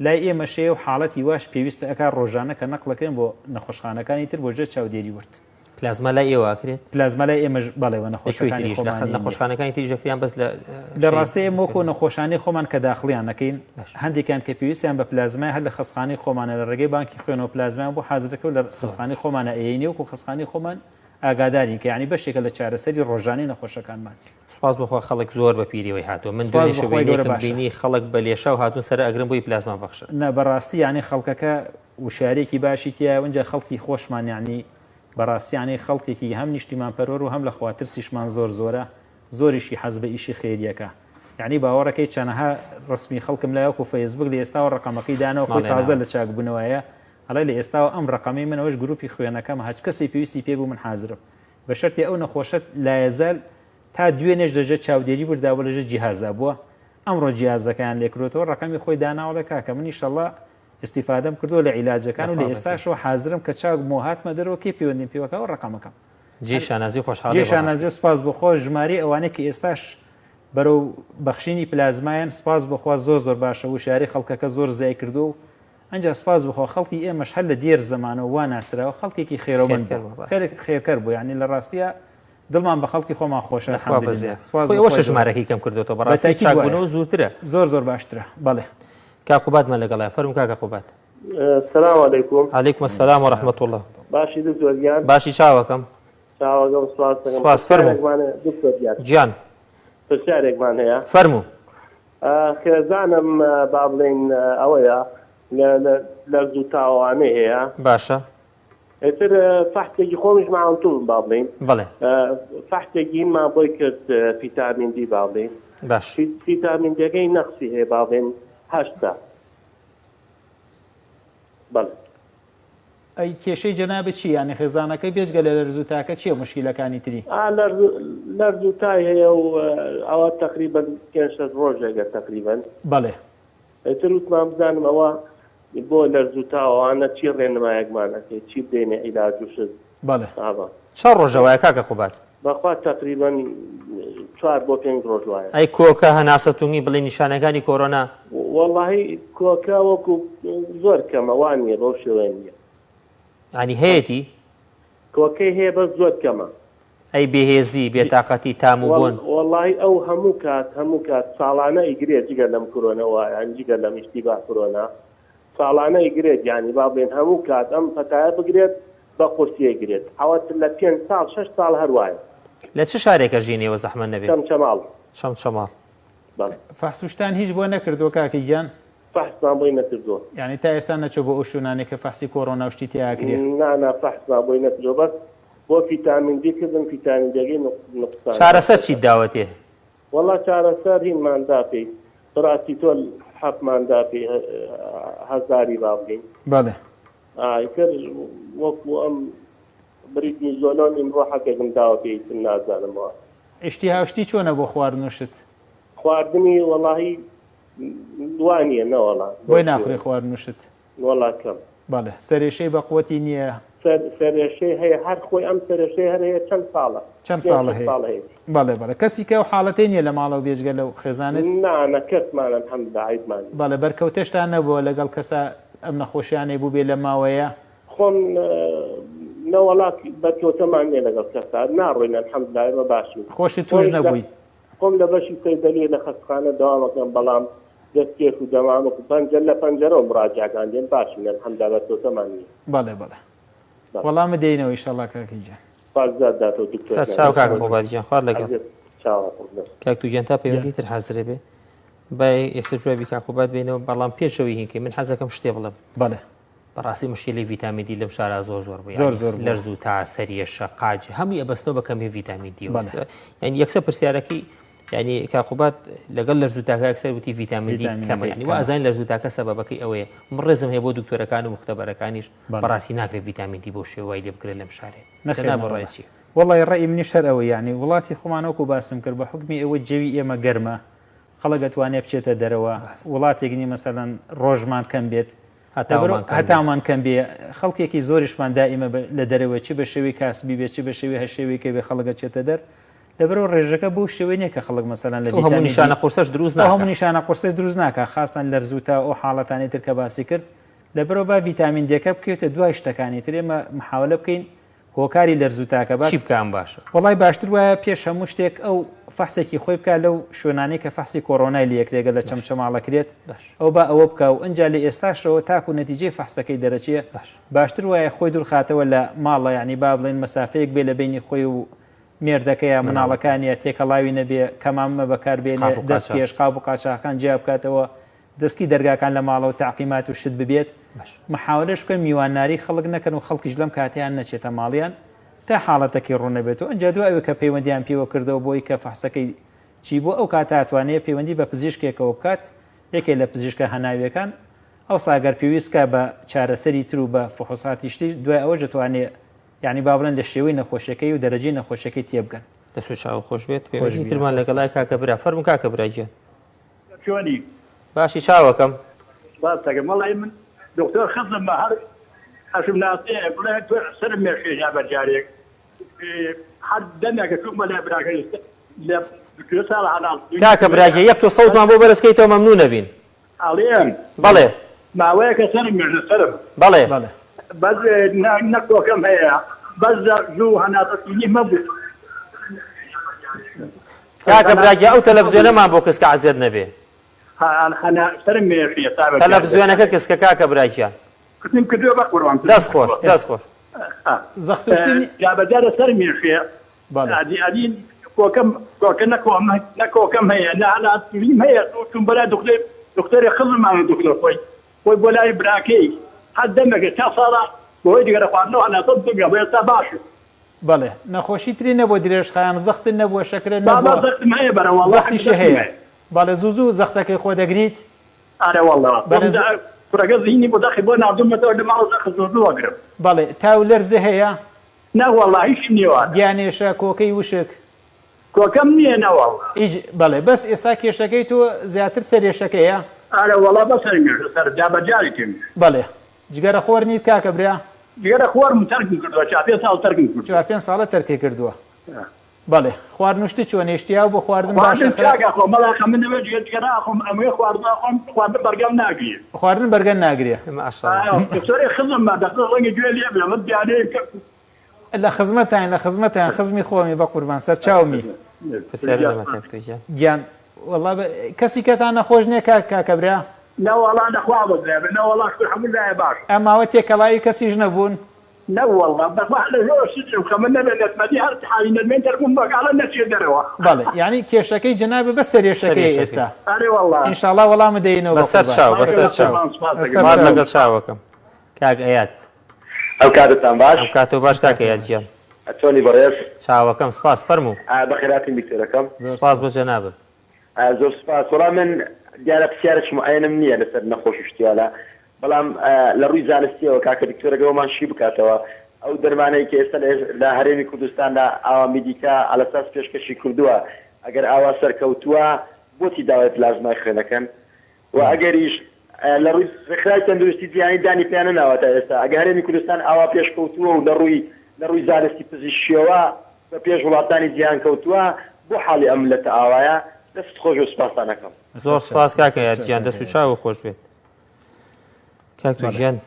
لای ئێمەش هەیە و حاڵەتی واش پێویستە ئەکا ڕۆژانە کە نەقڵەکرێن بۆ نەخۆشخانەکانی تر بۆ ژێر چاودێری ورد. پلازما لای ئێوە ئەکرێت؟ پلازما لای ئێمەش بەڵێ وە لە کوێی نەخۆشەکانی تریش لە خۆمانی نییە. نەخۆشخانەکانی تریش ئەکرێ یان بەس لە لە شەهید ڕاستیا ئێمە وەکۆ نەخۆشانەی خۆمان کە داخڵیان ئەکەین باش. هەندێکیان کە پێویستیان بە پلازمایە هەر لە خەستخانەی خۆمانە لە ڕێگەی بانکی خوێنەوە پلازمایان بۆ حازر دەکرێت و لە زۆر خەستخانەی باش. خۆمانە ئەیەینێ وەکو خەستخانەی خۆمان ئاگادارین کە یانی بەشێکە لە چارەسەری ڕۆژانەی نەخۆشەکانمان. سوپاس بۆ خوا خەڵک زۆر بە پیریەوەی هاتووە من سوپاس دوێنێ بۆ شەو خوای گەورە وێنەیەکم باشە. بینی خەڵک بە لێشاو هاتوون سەرە ئەگرن بۆی پلازما بەخشن. نا بەڕاستی یانی خەڵکەکە وشیاریەکی باشی تیایە و ئینجا خەڵکی خۆشمان یانی بەڕاستی یانی خەڵکێکی هەم نیشتیمان پەروەر و هەم لە خوا ترسیشمان زۆر زۆرە زۆریشی حەز بە ئیشی خێریەکە یانی باوەڕەکەی چەنەها ڕسمی خەڵکم لای وەکو فەیسبوک لە ئێستاوە ڕەقەمەکەی داناوە خۆی ماڵێ تازە ناوە. لە چاکبوونەوەیە ئەڵێ لە ئێستاوە ئەم ڕەقەمەی من ئەوەش گروپی خوێنەکەمە هەچ کەسی پێویستی پێ بوو من حازرم بە شەرتێ ئەو نەخۆشەت لایەزال تا دوێنێش لەژێر چاودێری وردا بووە لەژێر جیهازدا بووە ئەمڕۆ جیهازەکەیان لێکرۆتەوە ڕەقەمی خۆی داناوە ئەڵێ کاکە من ئیشەڵا ئیستیفادەم کردووە لە عیلاجەکان و لە لەخوا بەزی. ئێستاشەوە حازرم کە چاک بوومەوە هاتمە دەرەوە کەی پەیوەندیم پێوە کە ئەو ڕەقەمەکەم جێی شانازی و خۆشحاڵیە جێی بەڕاستی. شانازیە سوپاس بۆ خوا ژمارەی ئەوانەی کە ئێستاش بەرەو بەخشینی پلازمایەن سوپاس بۆ خوا زۆر زۆر باشە وشیاری خەڵکەکە زۆر زیای کردووە و ئەنجا سوپاس بۆ خوا خەڵکی ئێمەش هەر لە دێر زەمانەوە وا ناسراوە خەڵکێکی خێرەومەند خێرکەر بوو بوو ڕاستە. خێرکەر بوو یانی لە ڕاستیا دڵمان بە خەڵکی خۆمان خۆشە لە خوا الحمدللە بەزیاد. سوپاس خۆی بۆ ئەوەشە خوای گەورە. ژمارەکەی کەم کردۆتەوە بە بەڕاستی تاکید وایە چاکبوونەوە زووترە. زۆر زۆر باشترە بەڵێ. کاک قوبادمان لەگەڵایە فەرموو کاکە قوباد. سلام علیکم. علیکم السلام و رحمە اللە. باشی دکتۆر گیان؟ باشی چاوەکەم. چاوەکەم سپاس دەکەم. سپاس فەرموو. پرسیارێکمان هەیە دکتۆر گیان. گیان. پرسیارێکمان هەیە. فەرموو. خێزانم با بڵێین ئەوەیە لەرز و تاوانەی هەیە. باشە. ئیتر فەحسێکی خۆمیش ماونتوبم با بڵێین. بەڵێ. فەحسێکی هینمان بۆی کرد فیتامین دی با بڵێین. باش. فیتامین دیەکەی نەقسی هەیە با بڵێین هەشتە. بەڵێ. ئەی کێشەی جەنابت چیە یانی خێزانەکەی بێجگە لە لەرز و تاکە چیە موشکیلەکانی تری؟ ئا لەرز لەرز و تای هەیە و ئەوە تەقریبەن پێنج شەش ڕۆژێکە تەقریبەن. بەڵێ. ئیتر وتمان بزانم ئەوە بۆ لەرز و تا ئەوانە چی ڕێنمایەکمان ئەکەی چی بدەینێ عیلاج و شت بەڵێ. بابە. چەند ڕۆژە وایە کاکە قوباد؟ بەخوا تەقریبەن چوار بۆ پێنج ڕۆژ وایە. ئەی کۆکە هەناسە تونگی بڵێ نیشانەکانی کۆرۆنا؟ وەڵاهی کۆکە وەکو زۆر کەمە وا نیە بەو شێوەیە نیە. یانی هەیەتی؟ کۆکەی هەیە بەس زۆر کەمە. ئەی بێهێزی، بێتاقەتی، تام و بۆن؟ وەڵاهی ئەو هەموو کات هەموو کات ساڵانە ئەیگرێت جگە لەم کرۆنە وا یانی جگە لەم ئیشتیبا کرۆنا ساڵانە ئەیگرێت یانی با بڵێین هەموو کات ئەم پەتایە بگرێت بە قورسی ئەیگرێت عەوەت لە پێنج ساڵ شەش ساڵ هەر وایە. لە چ شارێک ئەژین ئێوە زەحمەت نەبێ؟ چەمچەماڵ. چەمچەماڵ. بەڵێ. فەحس و شتان هیچ بۆ نەکردووە کاکە گیان؟ فەحسمان بۆی نەکردووە. یانی تا ئێستا نەچووە بۆ ئەو شوێنانەی کە فەحسی کۆرۆنا و شتی تیا ئەکرێ؟ نا نا فەحسمان بۆی نەکردووە بەس بۆ فیتامین دی کردم فیتامین دیەکەی نوقسانە. چارەسەر چیت داوەتێ؟ وەڵا چارەسەر هینمان دا پێی پراسیتۆل حەپمان دا پێی هەزاری با بڵێین. بەڵێ. ئا ئیتر وەکو ئەم بریدنیزۆلۆن ئیمڕۆ حەپێکم داوە پێی ئیتر نازانم وا. ئیشتیها و شتی چۆنە بۆ خواردن و شت؟ خواردنی وەڵاهی وا نییە نەوەڵا. بۆی ناخورێ خواردن و شت؟ وەڵا کەم. بەڵێ سەرێشەی بە قوەتی نییە؟ سەر سەرێشەی هەیە هەر خۆی ئەم سەرێشەی هەر هەیە چەند ساڵە. چەند ساڵە هەیە؟ بەڵێ بەڵێ کەسی کە ئەو حاڵەتەی نییە لە ماڵەوە بێجگە لەو خێزانت؟ نا نا کەسمان الحمدللە عەیبمان نییە. بەڵێ بەرکەوتەشتان نەبووە لەگەڵ کەسا ئەم نەخۆشیانەی بووبێ لەم ماوەیە؟ خۆم نەوەڵا بەرکەوتەمان نییە لەگەڵ کەسا ناڕۆین الحمدللە ئێمە باشین. خۆشت تووش نەبووی؟ خۆم لە بەشی سەیدەلیە لە خەستخانە دەوام ئەکەم بەڵام دەست کێش و دەمامک و پەنجە لە پەنجەرەوە مراجعەکان دێن باشین الحمدللە بەرکەوتەمان نیە. بەڵێ بەڵێ وەڵامت دەینەوە ئیشەڵا کاکە گیان. خوا جزات داتەوە دکتۆر سەر گیان. چاو کاک قوباد گیان خوات لەگەڵ. عەزیەت چاوە قوربان. کاک توو گیان تا پەیوەندی تر حازرە بێ با یەکسەر جوابی کاک قوباد بینەوە بەڵام پێش ئەوەی هینکەی من حەزەکەم شتێ بڵێم. بەڵێ. بەڕاستی مشکیلەی ڤیتامین دی لەم شارا زۆر زۆر بوو زۆر زۆر بوو. لەرز و تا سەریەشە قاج هەمووی ئەبەستەوە بە کەمی ڤیتامین دی بەڵێ. یعنی یەکسەر پرسیارەکەی یعنی کاقوبات لەگەڵ لەرز و تاکە یەکسەر وتی ڤیتامین دی ڤیتامینەکەی کەمە یعنی وا کەمە. ئەزانین لەرز و تاکە سەبەبەکەی ئەوەیە من ڕێزم هەیە بۆ دکتۆرەکان و مختبەرەکانیش بەڵێ. بەڕاستی ناکرێت ڤیتامین دی بەو شێوە وای لێ بکرێت لەم شارێ نەخێر جەناب نەوەڵا. ڕای چیە؟ وەڵی ڕەئی منیش هەر ئەوە یعنی وڵاتی خۆمان وەکو باسم کرد بە حوکمی ئەوە جەوی ئێمە گەرمە خەڵک ئەتوانێ بچێتە دەرەوە ڕاست. وڵاتێک نی مەسەلەن ڕۆژمان کەم بێت هەتاومان کەم بێ. هەتاومان کەم بێ خەڵکێکی زۆریشمان دائیمە لە دەرەوە چ بە شێوەی کاسبی بێ چ بە شێوەی هەر شێوەیەکە بێ خەڵک ئەچێتە دەر لەبەرئەوە ڕێژەکە بەو شێوەی نییە کە خەڵک مەسەلەن لە ئەو هەموو ڤیتامین دی نیشانە قورسەش دروست ئەو هەموو ناکا. نیشانە قورسەش دروست ناکا خاسەن لەرز و تا ئەو حاڵەتانەی تر کە باسی کرد لەبەرئەوە با ڤیتامین دێکە بکەوێتە دوای شتەکانی تر ئێمە محاولە بکەین هۆکاری لەرز و تاکە با چی بکام باشە؟ وەڵای باشتر وایە پێش هەموو شتێک ئەو فەحسێکی خۆی بکا لەو شوێنانەی کە فەحسی کۆڕۆنای لێ ئەکرێ گەر لە باش. چەمچەماڵ ئەکرێت باش. ئەو با ئەوە بکا و ئنجا لە ئێستاشەوە تاکو نەتیجەی فەحسەکەی دەرەچێ باش. باشتر وایە خۆی دوور خاتەوە لە ماڵە یانی با بڵێین مەسافەیەک بێ لە بەینی خۆی و مێردەکەیا مناڵەکان. مناڵەکانیا تێکەڵاوی نەبێ کەمامە بەکار بێنێ قاپ و دەست قاچاغ. کێش قاپ و قاچاغەکان جیا بکاتەوە دەسکی دەرگاکان لە ماڵەوە تەعقیمات و شت ببێت، باش. محاوەلەش بکەن میوانناری خەڵک نەکەن و خەڵکیش لەم کاتەیان نەچێتە ماڵیان تا حاڵەتەکەی ڕوون نەبێتەوە، ئنجا دوای ئەوەی کە پەیوەندیان پێوە کردەوە بۆی کە فەحسەکەی چی بووە ئەو کاتە ئەتوانێ پەیوەندی بە پزیشکێکەوە بکات یەکێ لە پزیشکە هەناویەکان ئەوسا گەر پێویست کا بە چارەسەری تر و بە فحوساتی شتی دوای ئەوەش ئەتوانێ یانی با بڵێن لە شێوەی نەخۆشیەکەی و دەرەجەی نەخۆشیەکەی تێبگەن. دەست و چاو خۆش بێت. خۆش پەیوەندی بی ترمان لەگەڵای سوپاس. کاکە برا فەرموو کاکە برا گیان. چۆنی؟ باشی چاوەکەم. سپاس دەکەم وەڵی من دکتۆر خزممە هەر ئەشم ناسێ بڵێ تۆ سەرم مێشێ بە جارێک هەر دەمێکە چوومە لای براکە لە دو ساڵ هەناڵ کاکە براگیان یەک تۆ سەوتمان بۆ بەرز کەیتەوە مەمنون ئەبین. ئەڵێم بەڵێ. ماوەیەکە سەرم مێژە سەرم. بەڵێ. بەڵێ. بەس نە کۆکەم هەیە بەس زوو هەناسەتینی مەبوو. کاکە براگیان ئەو تەلەفزیۆنەمان بۆ کز کە عەزێت نەبێ. تەلەفزیۆنەکە کز کە کاکە براگیان. دەست خۆش دەست خۆش. بەڵێ نەخۆشی تری نەبووە درێژخایەن زەختت نەبووە شەکرەت بابا نەبووە زەختم هەیە بەرە وەڵا زەختیشی زەختم هەیە هەیە. بەڵێ زوو زوو زەختەکەی خۆ دەگریت؟ ئەرە وەڵا بەڵێ خۆم ز. کوڕەکە زینی بۆ زەخی بۆ ناردوومەتەوە لە ماڵ زەخت زوو زوو ئەگرم. بەڵێ تا و لەرزە هەیە؟ نا وەڵا هیچم نیە واتە. گیانێشە کۆکەی وشک؟ کۆکەم نیە نەوەڵا. هیچ بەڵێ بەس ئێستا کێشەکەی تۆ زیاتر سەرێشەکەیە؟ ئەرە وەڵا بەس سەرم ێشە سەر جا بە جارێ تێم. بەڵێ جگەرە خۆر نیت کاکە برا؟ جگەرە خۆرم تەرکم کردوە چا پێ ساڵ تەرکم کردوە. چوار پێنج ساڵە تەرکی کردوە بەڵێ خواردن و شتت چۆنە ئیشتیا بۆ خواردن باشە خواردن خراپ. چاک ئەخۆم بەڵام خە من ئەوێ جگەر جگەرە ئەخۆم ئەمەوێ خواردن ئەخۆم خواردن بەرگەم ناگرێ. خواردن بەرگەت ناگرێ. ماشاءاللە. دکتۆرێ خزممە دەخ ڕەنگە گوێ لێ بێ من دیانەیە کە. لە خزمەتاین لە خزمەتان خزمی خۆمی بە قوربان سەرچاومی. پرسیار لەمە کاک توی گیان. گیان وەڵا کەسی کەتان نەخۆش نیە کاک کاکە برا؟ نەوەڵا نەخوا بەزێ بێ نەوەڵا شکور هەموو لایە باش. ئەم ماوە تێکەڵاوی کەسیش نەبوون؟ نەوەڵا بەخوا لە زۆر شتم خەمە نەبێ نەتمەدی هەر حالی نەرمێن دەربووم بەگاڵە نەچیە دەرەوە. بەڵێ یانی کێشەکەی جەنابت بەس سەرێشەکەیە سەرێشەکەی. ئێستا. ئەرێ وەڵا. ئینشاڵا وەڵامت دەینەوە بەسەر بەقوربان. چاو بەسەر باشە چاو قوربان سوپاس دەکەم. بەسەر مات چاو. لەگەڵ چاوەکەم کاک ئەیاد. ئەو کاتەتان باش. ئەم کاتەو باش کاک ئەیاد گیان. چۆنی بەڕێز؟ چاوەکەم سپاس فەرموو. بەخێرهاتن دکتۆرەکەم. زۆر سپاس بۆ سپاس. جەنابت. زۆر سوپاس. وەڵا من دیارە پرسیارێکی موعەیەنم نییە لەسەر نەخۆش و شتیانە بەڵام لە ڕووی زانستیەوە کاکە دکتۆر ئەگەر بۆمان شی بکاتەوە ئەو دەرمانەی کە ئێستا لە هەرێمی کوردستان لە ئاوا میدیکا عەلەساس پێشکەشی کردووە ئەگەر ئاوا سەرکەوتووە بۆچی داوای پلازمای خوێنەکەن و ئەگەریش لە ڕووی ڕێکخراوی تەندروستی جیهانی دانی پیا نەناوە تا ئێستا ئەگەر هەرێمی کوردستان ئاوا پێشکەوتووە و لە ڕووی لە ڕووی زانستی پزیشکیەوە بە پێش وڵاتانی جیهان کەوتووە بۆ حاڵی ئەم مللەتە ئاوایە؟ دەستت خۆش بێت سوپاستان ئەکەم. زۆر بەسەر چاو سوپاس کاکە بەسەر یاد چاو گیان کاکە دەست و یاد. چاوت خۆش بێت کاک تو بەڵێ گیان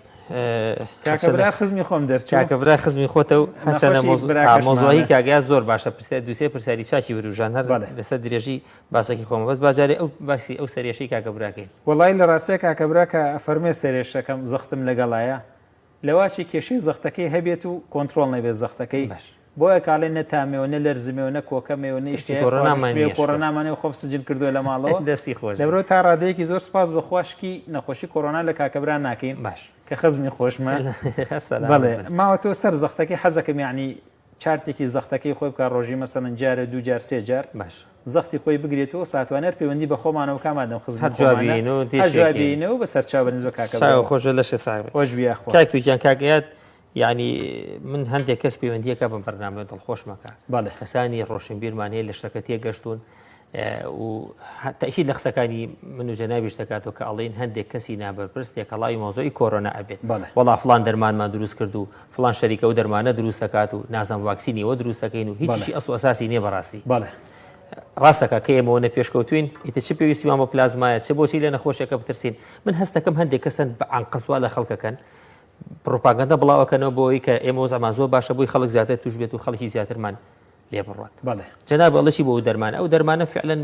کاکە هەرچەنە برا خزمی خۆم دەرچوو کاکە برا خزمی خۆتە و هەرچەنە نەخۆشی مۆزوع براکەشمانە. مۆزوعی کاک یاد زۆر باشە پرسیار دووسێ پرسیاری چاکی وروژان هەر بەڵێ. لەسەر درێژی باسەکی خۆمە بەس با جارێ ئەو باسی ئەو سەرێشەی کاکە براکەین. وەڵایی لە ڕاستیا کاکە برا کە ئەفەرموێ سەرێشەکەم زەختم لەگەڵایە لەواچێ کێشەی زەختەکەی هەبێت و کۆنترۆڵ نەبێت زەختەکەی باش. بۆیە کاڵێ نە تامێ و نە لەرزمێ و نە کۆکەمێ و نە ترسی ئیشتیای کۆرۆنامان خواردنشمێ و نییە شکور. کۆرۆنامان نییە و خۆم سجن کردووە لە ماڵەوە دەستی خۆش بێت. لەبەرئەوە تا ڕادەیەکی زۆر سوپاس بۆ خوا شکی نەخۆشی کۆرۆنا لە کاکە برا ناکەین باش. کە خزمی خۆشمە هەر سەلامەت بەڵێ بن. ماوەتەوە سەر زەختەکەی حەزەکەم یەعنی چارتێکی زەختەکەی خۆی بکا ڕۆژی مەسەلەن جارێ دوو جار سێ جار باش. زەختی خۆی بگرێتەوە ساتوانێ هەر پەیوەندی بە خۆمانەوە بکا مادەم خزمی هەر جوابی خۆمانە یەینەوە هەر تێشی جوابی ئەکەین. یەینەوە بە سەرچاو بە نسبە کاکە چاوت براوە. خۆش بێت لەشت ساغ بێت. خۆش بی یاخوا. کاک توو گیان کاک ئەیاد یانی من هەندێک کەس پەیوەندیەکە بەم بەرنامەیە دڵخۆشمەکە بەڵێ. کەسانی ڕۆشنبیرمان هەیە لە شتەکە تێگەشتوون و تەئکید لە قسەکانی من و جەنابیش دەکاتەوە کە ئەڵێین هەندێک کەسی نابەرپرس تێکەڵاوی مەوزوعی کۆرۆنا ئەبێت بەڵێ. وەڵا فڵان دەرمانمان دروست کرد و فڵان شەریکە ئەو دەرمانە دروست دەکات و نازانم ڤاکسینی ئەوە دروست دەکەین و بەڵێ. هیچیشی ئەسڵ و ئەساسی نییە بەڕاستی. بەڵێ. ڕاستەکە کە ئێمە ئەوەنە پێشکەوتوین ئیتر چ پێویستیمان بە پلازمایە چ بۆچی لە نەخۆشیەکە بترسین من هەستەکەم هەندێک کەسن بە ئانقەست وا لە خەڵکەکەن پڕوپاگەندە بڵاوەکەنەوە بۆ ئەوەی کە ئێمە وەزعمان زۆر باشە بۆی خەڵک زیاتر توش بێت و خەڵکی زیاترمان لێ بڕوات. بەڵێ. جەناب ئەڵێ چی بۆ ئەو دەرمانە؟ ئەو دەرمانە فعلەن.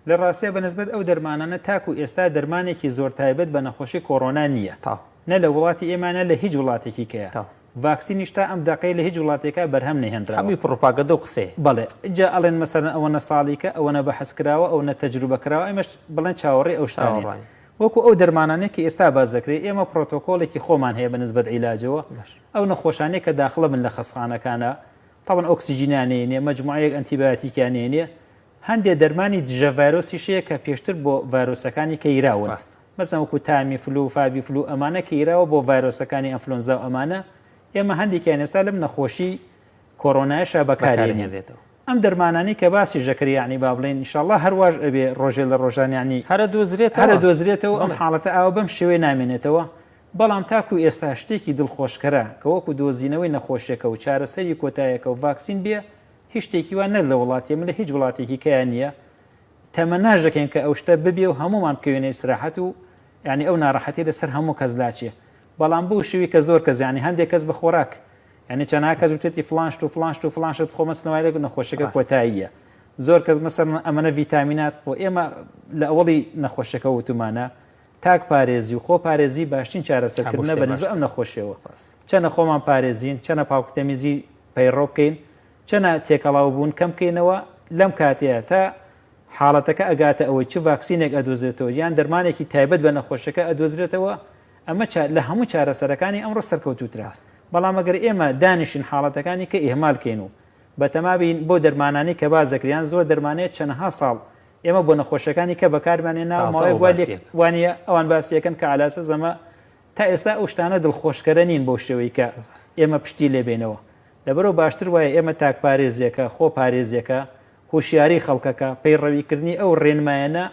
لە ڕاستیا بە نسبەت ئەو دەرمانانە تاکو ئێستا دەرمانێکی زۆر تایبەت بە نەخۆشی کۆڕۆنا نییە. تاو. نە لە وڵاتی ئێمە نە لە هیچ وڵاتێکی کەیە. تاو. ڤاکسینیش تا ئەم دەقەیە لە هیچ وڵاتێکا بەرهەم نەهێنراوە. هەمووی پڕوپاگەندە و قسەیە. بەڵێ. جا ئەڵێن مەسەلەن ئەوەنە ساڵیکە، ئەوەنە بەحس کراوە، ئەونە تەجروبە کراوە، ئێمەش بڵێن چاوەڕێی ئەو شتانەین. چاوەڕوانین. وەکو ئەو دەرمانانەی کە ئێستا باس دەکرێت، ئێمە پڕۆتۆکۆڵێکی خۆمان هەیە بە نسبەت عیلاجەوە، باش. ئەو نەخۆشانەی کە داخڵە بن لە خەستخانەکانا، تەبعەن ئۆکسجینیان نەیەنێ، مەجموعەیەک ئەنتیبایۆتیکیان نەیەنێ، هەندێ دەرمانی دژە ڤایرۆسیش هەیە کە پێشتر بۆ ڤایرۆسەکانی کە یراون، ڕاستە. مەسەلەن وەکو تامی فلو، فابی فلو ئەمانە کە یراوە بۆ ڤایرۆسەکانی ئەنفلۆنزا و ئەمانە، ئێمە هەندێکیان ئێستا لەم نەخۆشی کۆرۆنایەشا بەکارێنین. بەکارئەهێنرێتەوە. ئەم دەرمانانەی کە باسیش دەکرێ یەعنی با بڵێین ئینشاڵڵا هەر واش ئەبێ ڕۆژێ لە ڕۆژان یەعنی هەر ئەدۆزرێتەوە. هەر ئەدۆزرێتەوە ئەم بەڵێ. حاڵەتە ئاوا بەم شێوەیە نامێنێتەوە، بەڵام تاکو ئێستا شتێکی دڵخۆشکەرە کە وەکو دۆزینەوەی نەخۆشیەکە و چارەسەری کۆتایەکە و ڤاکسین بێ هیچ شتێکی وا نە لە وڵاتی ئێمە لە هیچ وڵاتێکی کەیا نییە تەمەناش دەکەین کە ئەو شتە ببێ و هەموومان بکەوینە ئیسراحەت و یانی ئەو ناڕەحەتی لەسەر هەموو کەس لاچێ بەڵام بەو شێوەی کە زۆر کەس یانی هەندێک کەس بە خۆراک یانی چەنها کەس وتێتی فڵان شت و فڵان شت و فڵان شت بخۆ مەسەلەن وای لێ نەخۆشیەکە ڕاستە. کۆتاییە زۆر کەس مەسەلەن ئەمەنە ڤیتامینات بخۆ ئێمە لە ئەوەڵی نەخۆشیەکە وتومانە تاک پارێزی و خۆ پارێزی باشترین چارەسەر هەموو کردنە شتێ بە نسبەت باشترە. ئەم نەخۆشیەوە. ڕاستە. چەنە خۆمان پارێزین، چەنە پاک و تەمیزی پەیڕەو بکەین، چەنە تێکەڵاو بوون کەم بکەینەوە، لەم کاتەیە تا حاڵەتەکە ئەگاتە ئەوەی چ ڤاکسینێک ئەدۆزرێتەوە یان دەرمانێکی تایبەت بە نەخۆشیەکە ئەدۆزرێتەوە، ئەمە چا لە هەموو چارەسەرەکانی ئەمڕۆ سەرکەوتووترە. ڕاستە. بەڵام ئەگەر ئێمە دانیشین حاڵەتەکانی کە ئیهمال کەین و بەتەما بین بەو دەرمانانەی کە باس دەکرێ یان زۆر دەرمان هەیە چەنەها ساڵ ئێمە بۆ نەخۆشیەکانی کە بەکارمان هێناوە تازە ماوەیەک ئەو وای لێ باسیەکە. وانیە ئەوان باسیەکەن کە عەلاسەس ئەمە تا ئێستا ئەو شتانە دڵخۆشکەرە نین بەو شێوەی کە ڕاستە. ئێمە پشتی لێ بێنەوە لەبەرئەوە باشتر وایە ئێمە تاکپارێزیەکە خۆ پارێزیەکە هۆشیاری خەڵکەکە پەیڕەویکردنی ئەو ڕێنمایەنە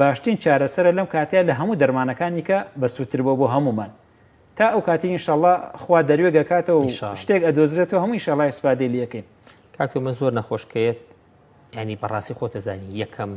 باشترین چارەسەرە لەم کاتەیا لە هەموو دەرمانەکانی کە بەسوودتر بووە بۆ هەموومان تا ئەو کاتەی ئینشاڵڵا خوا دەروێک ئەکاتەوە و ان شاء الله. شتێک ئەدۆزرێتەوە هەموو ئینشاڵڵا ئیسفادەی لێ ئەکەین. کاک تۆ من زۆر نەخۆش کەیەت یانی بەڕاستی خۆت ئەزانی یەکەم.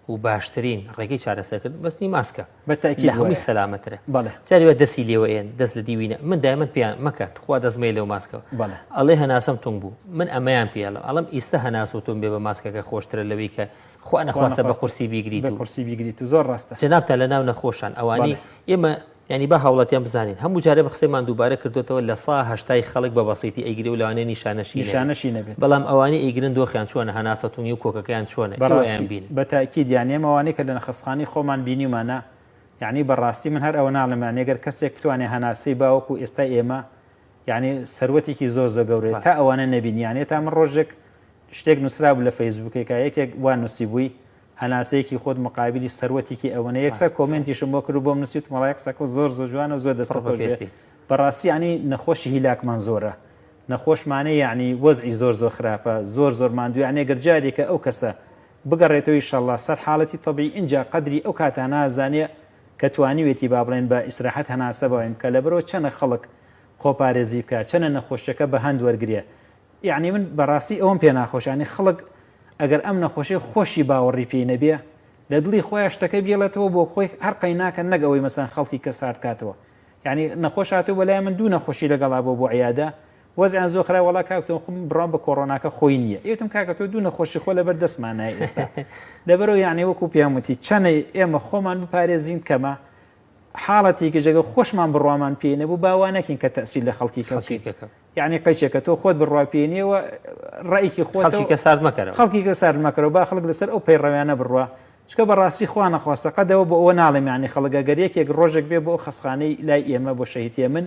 و باشترین ڕێگەی چارەسەرکردن بەستنی ماسکە بە تاکید لە هەمووی وایە. سەلامەترە بەڵێ. جاری وا دەستی لێوە ئێن دەست لە دیوینە من دایمەن پێیان مەکە تخوا دەست مەیە لەو ماسکەوە بەڵێ. ئەڵێ هەناسەم تونگ بوو من ئەمەیان پێ ئەڵێم ئەڵێم ئیستە هەناسە و تون بێ بە ماسکەکە خۆشترە لەوەی کە خوا خوا نەخواستە بە نەخواستە قورسی بیگریت بە و قورسی بیگریت و زۆر ڕاستە. جەنابتان لە ناو نەخۆشان ئەوانەی بەڵێ. ئێمە یانی با هاوڵاتیان بزانین هەموو جارێ بە قسەیمان دووبارە کردۆتەوە لە سا هەشتای خەڵک بە بەسیتی ئەیگرێ و لەوانەیە نیشانەشی نەبێت نیشانەشی نەبێت. بەڵام ئەوانەی ئەیگرن دۆخیان چۆنە هەناسە تونگی و کۆکەکەیان چۆنە ئێوە بەڕاستی ئەیانبینن. بە تاکید یانی ئێمە ئەوانەی کە لە نەخەسخانەی خۆمان بینیومانە یانی بەڕاستی من هەر ئەوە ناڵێم یانی گەر کەسێک بتوانێ هەناسەی با وەکو ئێستای ئێمە یانی سەروەتێکی زۆر زۆر گەورەیە تا ڕاستە. ئەوانە نەبینی یانی تا من ڕۆژێک شتێک نوسرابوو لە فەیسبوکێکا یەکێک وا نوسیبووی هەناسەیەکی خۆت مقابلی سەروەتێکی ئەوەنە یەکسەر کۆمێنتیشم بۆ کرد و بۆم نووسی وتم وەڵای قسەکەو زۆر زۆر جوانە و زۆر دەستت خۆش بێ بەڕاستی یانی نەخۆشی هیلاکمان زۆرە نەخۆشمانەیە یانی وەزعی زۆر زۆر خراپە زۆر زۆر ماندوو یانی گەر جارێکە ئەو کەسە بگەڕێتەوە ئیشەڵا سەر حاڵەتی تەبیعی ئینجا قەدری ئەو کاتانە ئەزانێ کە توانیوێتی با بڵێن بە ئیسراحەت هەناسە باوێن بکا لەبەرئەوە چەنە خەڵک خۆپارێزی بکا چەنە نەخۆشیەکە بە هەند وەرگرێ یەعنی من بەڕاستی ئەوەم پێ ناخۆشە یانی خەڵک ئەگەر ئەم نەخۆشیە خۆشی باوەڕی پێی نەبێ لە دڵی خۆیا شتەکە بیڵێتەوە بۆ خۆی هەر قەیناکە نەک ئەوەی مەسەن خەڵکی کە سارد کاتەوە یعنی نەخۆش هاتوو بەلای من دوو نەخۆشی لەگەڵا بۆ بۆ عیادە وەزیان زۆر خراپ وەڵا کاک تۆ خۆم بڕوام بە کۆرۆناکە خۆی نییە ئێتم کاکە تۆ دوو نەخۆشی خۆ لەبەر دەستمانای ئێستا لەبەرەوە یعنی وەکو پێم وتی چەنە ئێمە خۆمان بپارێزین کەمە حاڵەتێکی جگە خۆشمان بڕوامان پێی نەبوو با وا نەکەین کە تەسیر لە خەڵکی کەوتین یعنی قەیچێکە تۆ خۆت بڕوا پێ نییە و ڕایکی خۆت خەڵکی کە سارد مەکەرەوە خەڵکی کە سارد مەکەرەوە با خەڵک لەسەر ئەو پەیڕەویانە بڕوا چکە بەڕاستی خوا نەخواستە قەدەوە بۆ ئەوە ناڵێم یعنی خەڵک ئەگەر یەکێک ڕۆژێک بێ بۆ ئەو خەسخانەی لای ئێمە بۆ شەهید هێمن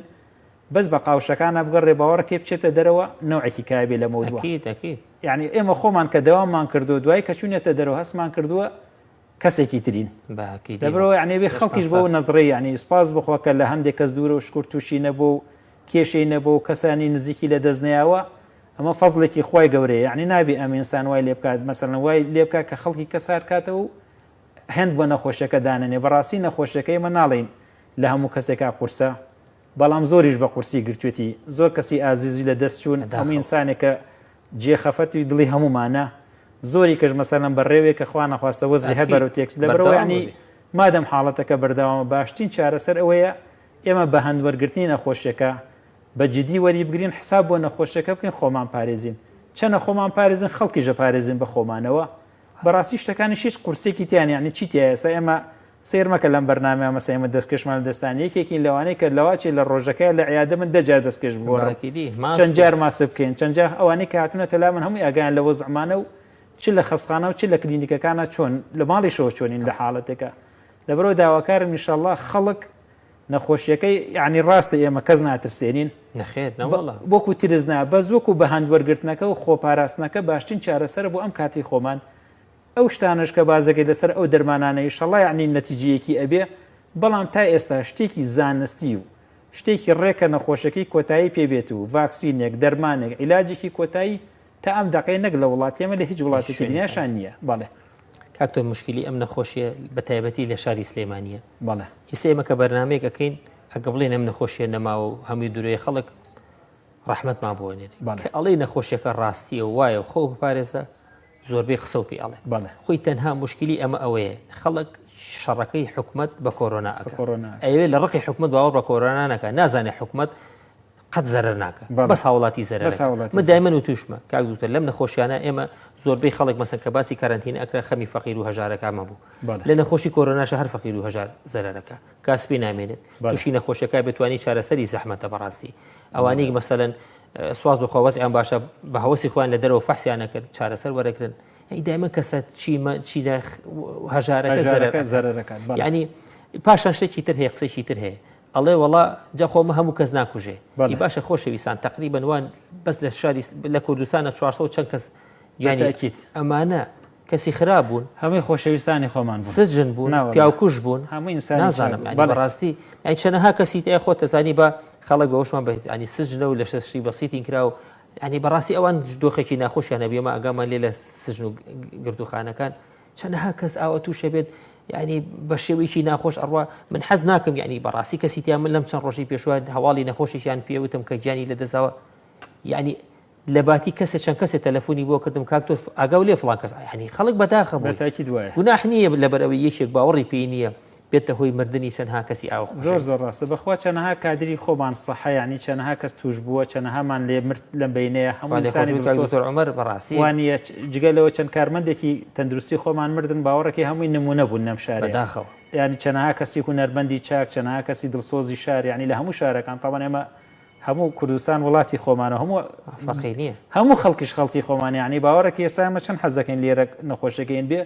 بەس بە قاوشەکانە بگەڕێ باوەڕکەی بچێتە دەرەوە نەوعێکی کابێ لە مەودوا ئەکید ئەکید یعنی ئێمە خۆمان کە دەواممان کردو دوای کە چوونێتە دەرەوە هەستمان کردووە کەسێکی ترین لەبەرئەوە یانی ئەبێ خەڵکیش بەو نەزڕەی یانی سوپاس بۆ خوا کە لە هەندێک کەس دوورە و شکور تووشی نەبوو و کێشەی نەبوو و کەسانی نزیکی لە دەست نەیاوە ئەمە فەزڵێکی خوای گەورەیە یانی نابێ ئەم ئینسان وای لێ بکات مەسەلەن وای لێ بکات کە خەڵکی کە سارد کاتەوە و هەند بۆ نەخۆشیەکە دانەنێ بەڕاستی نەخۆشیەکە ئێمە ناڵێین لە هەموو کەسێکا قورسە بەڵام زۆریش بە قورسی گرتوێتی زۆر کەسی ئازیزی لە دەست چوون هەموو ئینسانێکە جێ خەفەتی دڵی هەموومانە زۆری کەش مەسەلەن بەڕێوێ کە خوا نەخواستە وەزعی هەر بەرەو تێک لەبەرئەوە یانی مادەم حاڵەتەکە بەردەوامە باشترین چارەسەر ئەوەیە ئێمە بە هەند وەرگرتنی نەخۆشیەکە بە جدی وەری بگرین حساب بۆ نەخۆشیەکە بکەین خۆمان پارێزین چەنە خۆمان پارێزین خەڵکیش ئەپارێزین بە خۆمانەوە بەڕاستی شتەکانیش هیچ قورسێکی تیا نیە یانی چی تیایە ئێستا ئێمە سەیر مەکە لەم بەرنامەیە مەسەن ئێمە دەستکێشمان لە دەستان یەکێکین لەوانەی کە لەواچێ لە ڕۆژەکەیا لە عیادە من دە جار دەستکێش بگۆڕم چەند جار ماسک بکەین چەند جار ئەوانەی کە هاتوونەتە لا من هەمووی ئاگایان لە وەزعمانە و چ لە خەستخانە و چ لە کلینیکەکانە چۆن لە ماڵیشەوە چۆنین لە حاڵەتێکە لەبەرەوە داواکارم ئینشەڵڵا خەڵک نەخۆشیەکەی یعنی ڕاستە ئێمە کەس ناترسێنین نەخێر نەوەڵا وەکو ترس نا بەس وەکو بەهەند وەرگرتنەکە و خۆپاراستنەکە باشترین چارەسەرە بۆ ئەم کاتی خۆمان ئەو شتانەش کە بازەکەی لەسەر ئەو دەرمانانە ئیشەڵا یعنی نەتیجەیەکی ئەبێ بەڵام تا ئێستا شتێکی زانستی و شتێکی ڕێکە نەخۆشەکەی کۆتایی پێ بێت و ڤاکسینێک دەرمانێک عیلاجێکی کۆتایی تا ئەم دەقەیە نەک لە وڵاتی ئێمە لە هیچ وڵاتێکی دنیاشا نییە بەڵێ. کاک تۆ موشکیلی ئەم نەخۆشیە بە تایبەتی لە شاری سلێمانیە بەڵێ. ئیستا ئێمە کە بەرنامەیەک ئەکەین ئەگە بڵێن ئەم نەخۆشیە نەماوە و هەمووی درۆیە خەڵک ڕەحمەتمان بۆ ئەنێرێ بەڵێ. کە ئەڵێی نەخۆشیەکە ڕاستیە و وایە و خۆو بپارێزە زۆربەی قسە و پێ ئەڵێ بەڵێ. خۆی تەنها موشکیلی ئەمە ئەوەیە خەڵک شەڕەکەی حکومەت بە کۆرۆنا بە ئەکا کۆرۆنا ئەکا. ئەیەوێ لە ڕقی حکومەت باوەڕ بە کۆرۆنا نەکا نازانێ حکومەت قەت زەرەر ناکە بەس هاوڵاتی زەرەر من دایمەن وتوشمە کاک دوتر لەم نەخۆشیانە ئێمە زۆربەی خەڵک مەسەن کە باسی کەرەنتین ئەکرا خەمی فەقیر و هەژارەکانمان بوو لە نەخۆشی کۆرۆناشە هەر فەقیر و هەژار زەرەرەکە کاسپی نامێنێت تووشی نەخۆشیەکە بتوانانی چارەسەری زەحمەتە بەڕاستی ئەوانەی مەسەلەن سواز و خۆوەزیان باشە بە هەوەسی خۆیان لە دەرەوە فەحسیان نەکرد چارەسەر وەرەگرن ئەی دایمە کەسە چیمە چی لە هەژارەکە زەرەرەکات ینی پاشان شتێکی تر هەیە قسێکی تر هەیە ئەڵێ وەڵا جا خۆ ئەمە هەموو کەس ناکوژێ بەڵێ. ئی باشە خۆشەویستان تەقریبەن وان بەس لە شاری لە کوردستانە 400 و چەند کەس گیانی بەتەئکید. ئەمانە کەسی خراپ بوون هەمووی خۆشەویستانی خۆمان بوون. سجن بوون ناوەڵا. پیاوکوژ بوون هەموو ئینسانی چاک نازانم بوون. یانی بەڵێ. بەڕاستی یانی چەنەها کەسی تیا خۆت دەزانی بە خەڵک بەوەشمان بە یانی سجنە و لە شەشی بەسیتین کرا و یانی بەڕاستی ئەوان دۆخێکی ناخۆشیان هەبوو ئێمە ئاگامان لێ لە سجن و گرتووخانەکان چەنەها کەس ئاوا تووشە بێت یعنی بە شێوەیەکی ناخۆش ئەڕوا من حەز ناکەم یعنی بەڕاستی کەسی تیا من لەم چەند ڕۆژی پێشوە هەواڵی نەخۆشێکیان پێوتم کە گیانی لە دەزاوە یعنی لە باتی کەسێ چەند کەسێ تەلەفۆنی بۆ کردم کاک تۆ ئاگاو لێ فڵان کەس یعنی خەڵک بەداخە بوو بەتاکید وایە. گوناح نییە لەبەر ئەوەی یەکێک باوەڕی پێی نییە بێتە هۆی مردنی چەندها کەسی ئاوە زۆر خۆشەویست. زۆر ڕاستە بەخوا چەنەها کادری خۆمان سەحە یانی چەنەها کەس توش بووە چەنەهامان لێ مرد لەم بەینەیە خوا هەموو لێ ئینسانی خۆش بێت کاک دڵسۆز دکتۆر عومەر بەڕاستی وا نییە جگە لەوە چەند کارمەندێکی تەندروستی خۆمان مردن باوەڕەکەی هەمووی نمونە بوون لەم شارەیە بەداخەوە. یانی چەنەها کەسی هونەرمەندی چاک چەنەها کەسی دڵسۆزی شار یانی لە هەموو شارەکان تاوان ئێمە هەموو کوردستان وڵاتی خۆمانە هەموو فەرقی نییە. هەموو خەڵکیش خەڵکی خۆمانە یانی باوەڕەکەی ئێستا ئێمە چەند حەز دەکەین لێرە نەخۆشیەکەین بێ